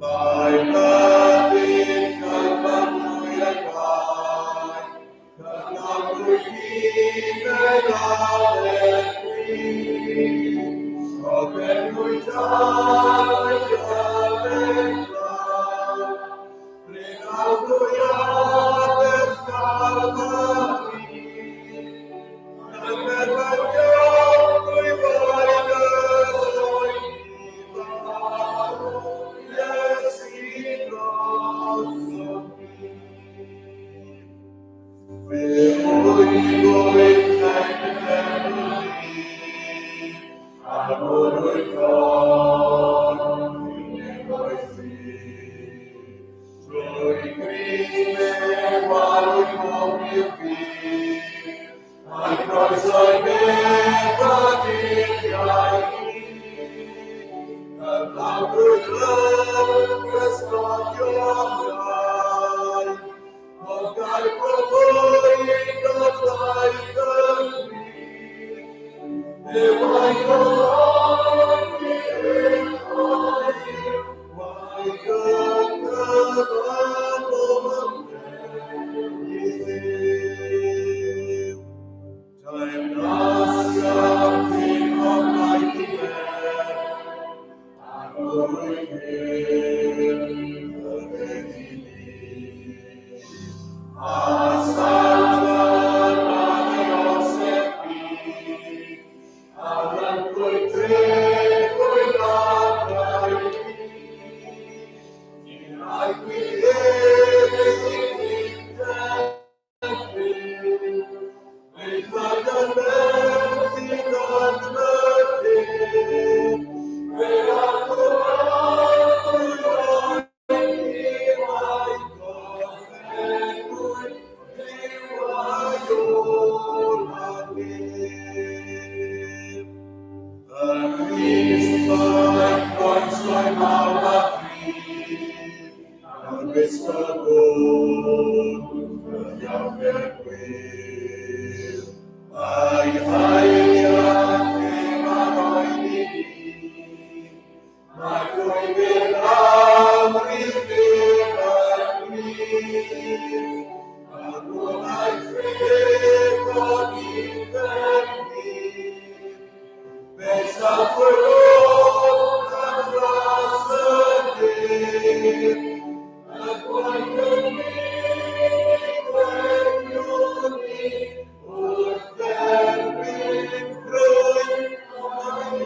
Mae rhyddid cyflawni y gwaith, cyflawnwyd diben aberth Crist. Gorffennwyd daith aberth glân, brynawdwy aberth Calfari. Trwy Grist fe warwyd pob i'r byd, Mae croeso i beth a dulliau hyd, Cyflawdrwydd rhydd gysgodion dau, Cogau profwyd o daith y byd, Dewai o lawr i eich oer, Waith y cyfan o ymdrech i Dduw. Teyrnas iach obaith i ben, a drwy hyn rhyddid i ni. A Satan ar ei orsedd byd, Ar ymdrwy drefwy ladrau Ni'n rhaid gwyliedig i gyd Nid rhaid yn methu gan y Fe allwn arglwydd Mae haeliant ef a roed i ni, Mae llwybr amryw byr yn gwir, a rhwngau tref o uffern hir. Fe safwyd oll ar dras y dur, y gwaith yn mynd wediwn ni, Wrth dderbyn ffrwyth o'i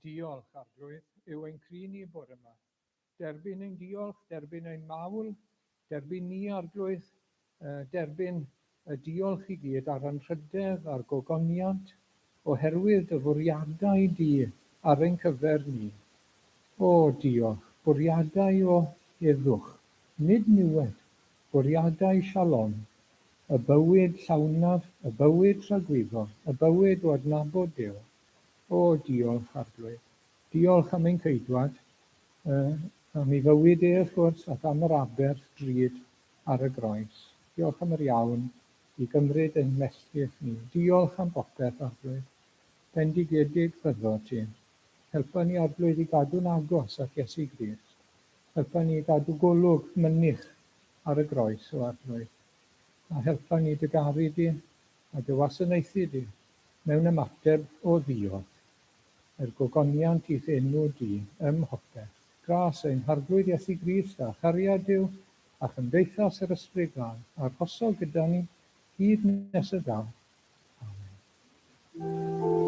Diolch, Arglwydd, yw ein cri ni bore yma. Derbyn ein diolch, derbyn ein mawl, derbyn ni, Arglwydd, derbyn y diolch i gyd a'r anrhydedd a'r gogoniant oherwydd dy fwriadau di ar ein cyfer ni. O, diolch, bwriadau o heddwch, nid niwed, bwriadau shalom, y bywyd llawnaf, y bywyd tragwyddol, y bywyd o adnabod Duw. O, diolch, Arglwydd. Diolch am ein Ceidwad, uh, am ei fywyd e, wrth gwrs, ac am yr aberth drud ar y groes. Diolch am yr iawn i gymryd ein melltith ni. Diolch am bopeth, Arglwydd. Bendigedig fyddo ti. Helpa ni, Arglwydd, i gadw'n agos at Iesu Grist. Helpa ni i gadw golwg mynych ar y groes, o Arglwydd. A helpa ni dy garu di a dy wasanaethu di mewn ymateb o ddiolch, er gogoniant i'th enw di ym mhopeth. Gras ein Harglwydd Iesu Grist a chariad Duw a chymdeithas yr Ysbryd Glân arhoso gyda ni hyd nes y daw. Amen.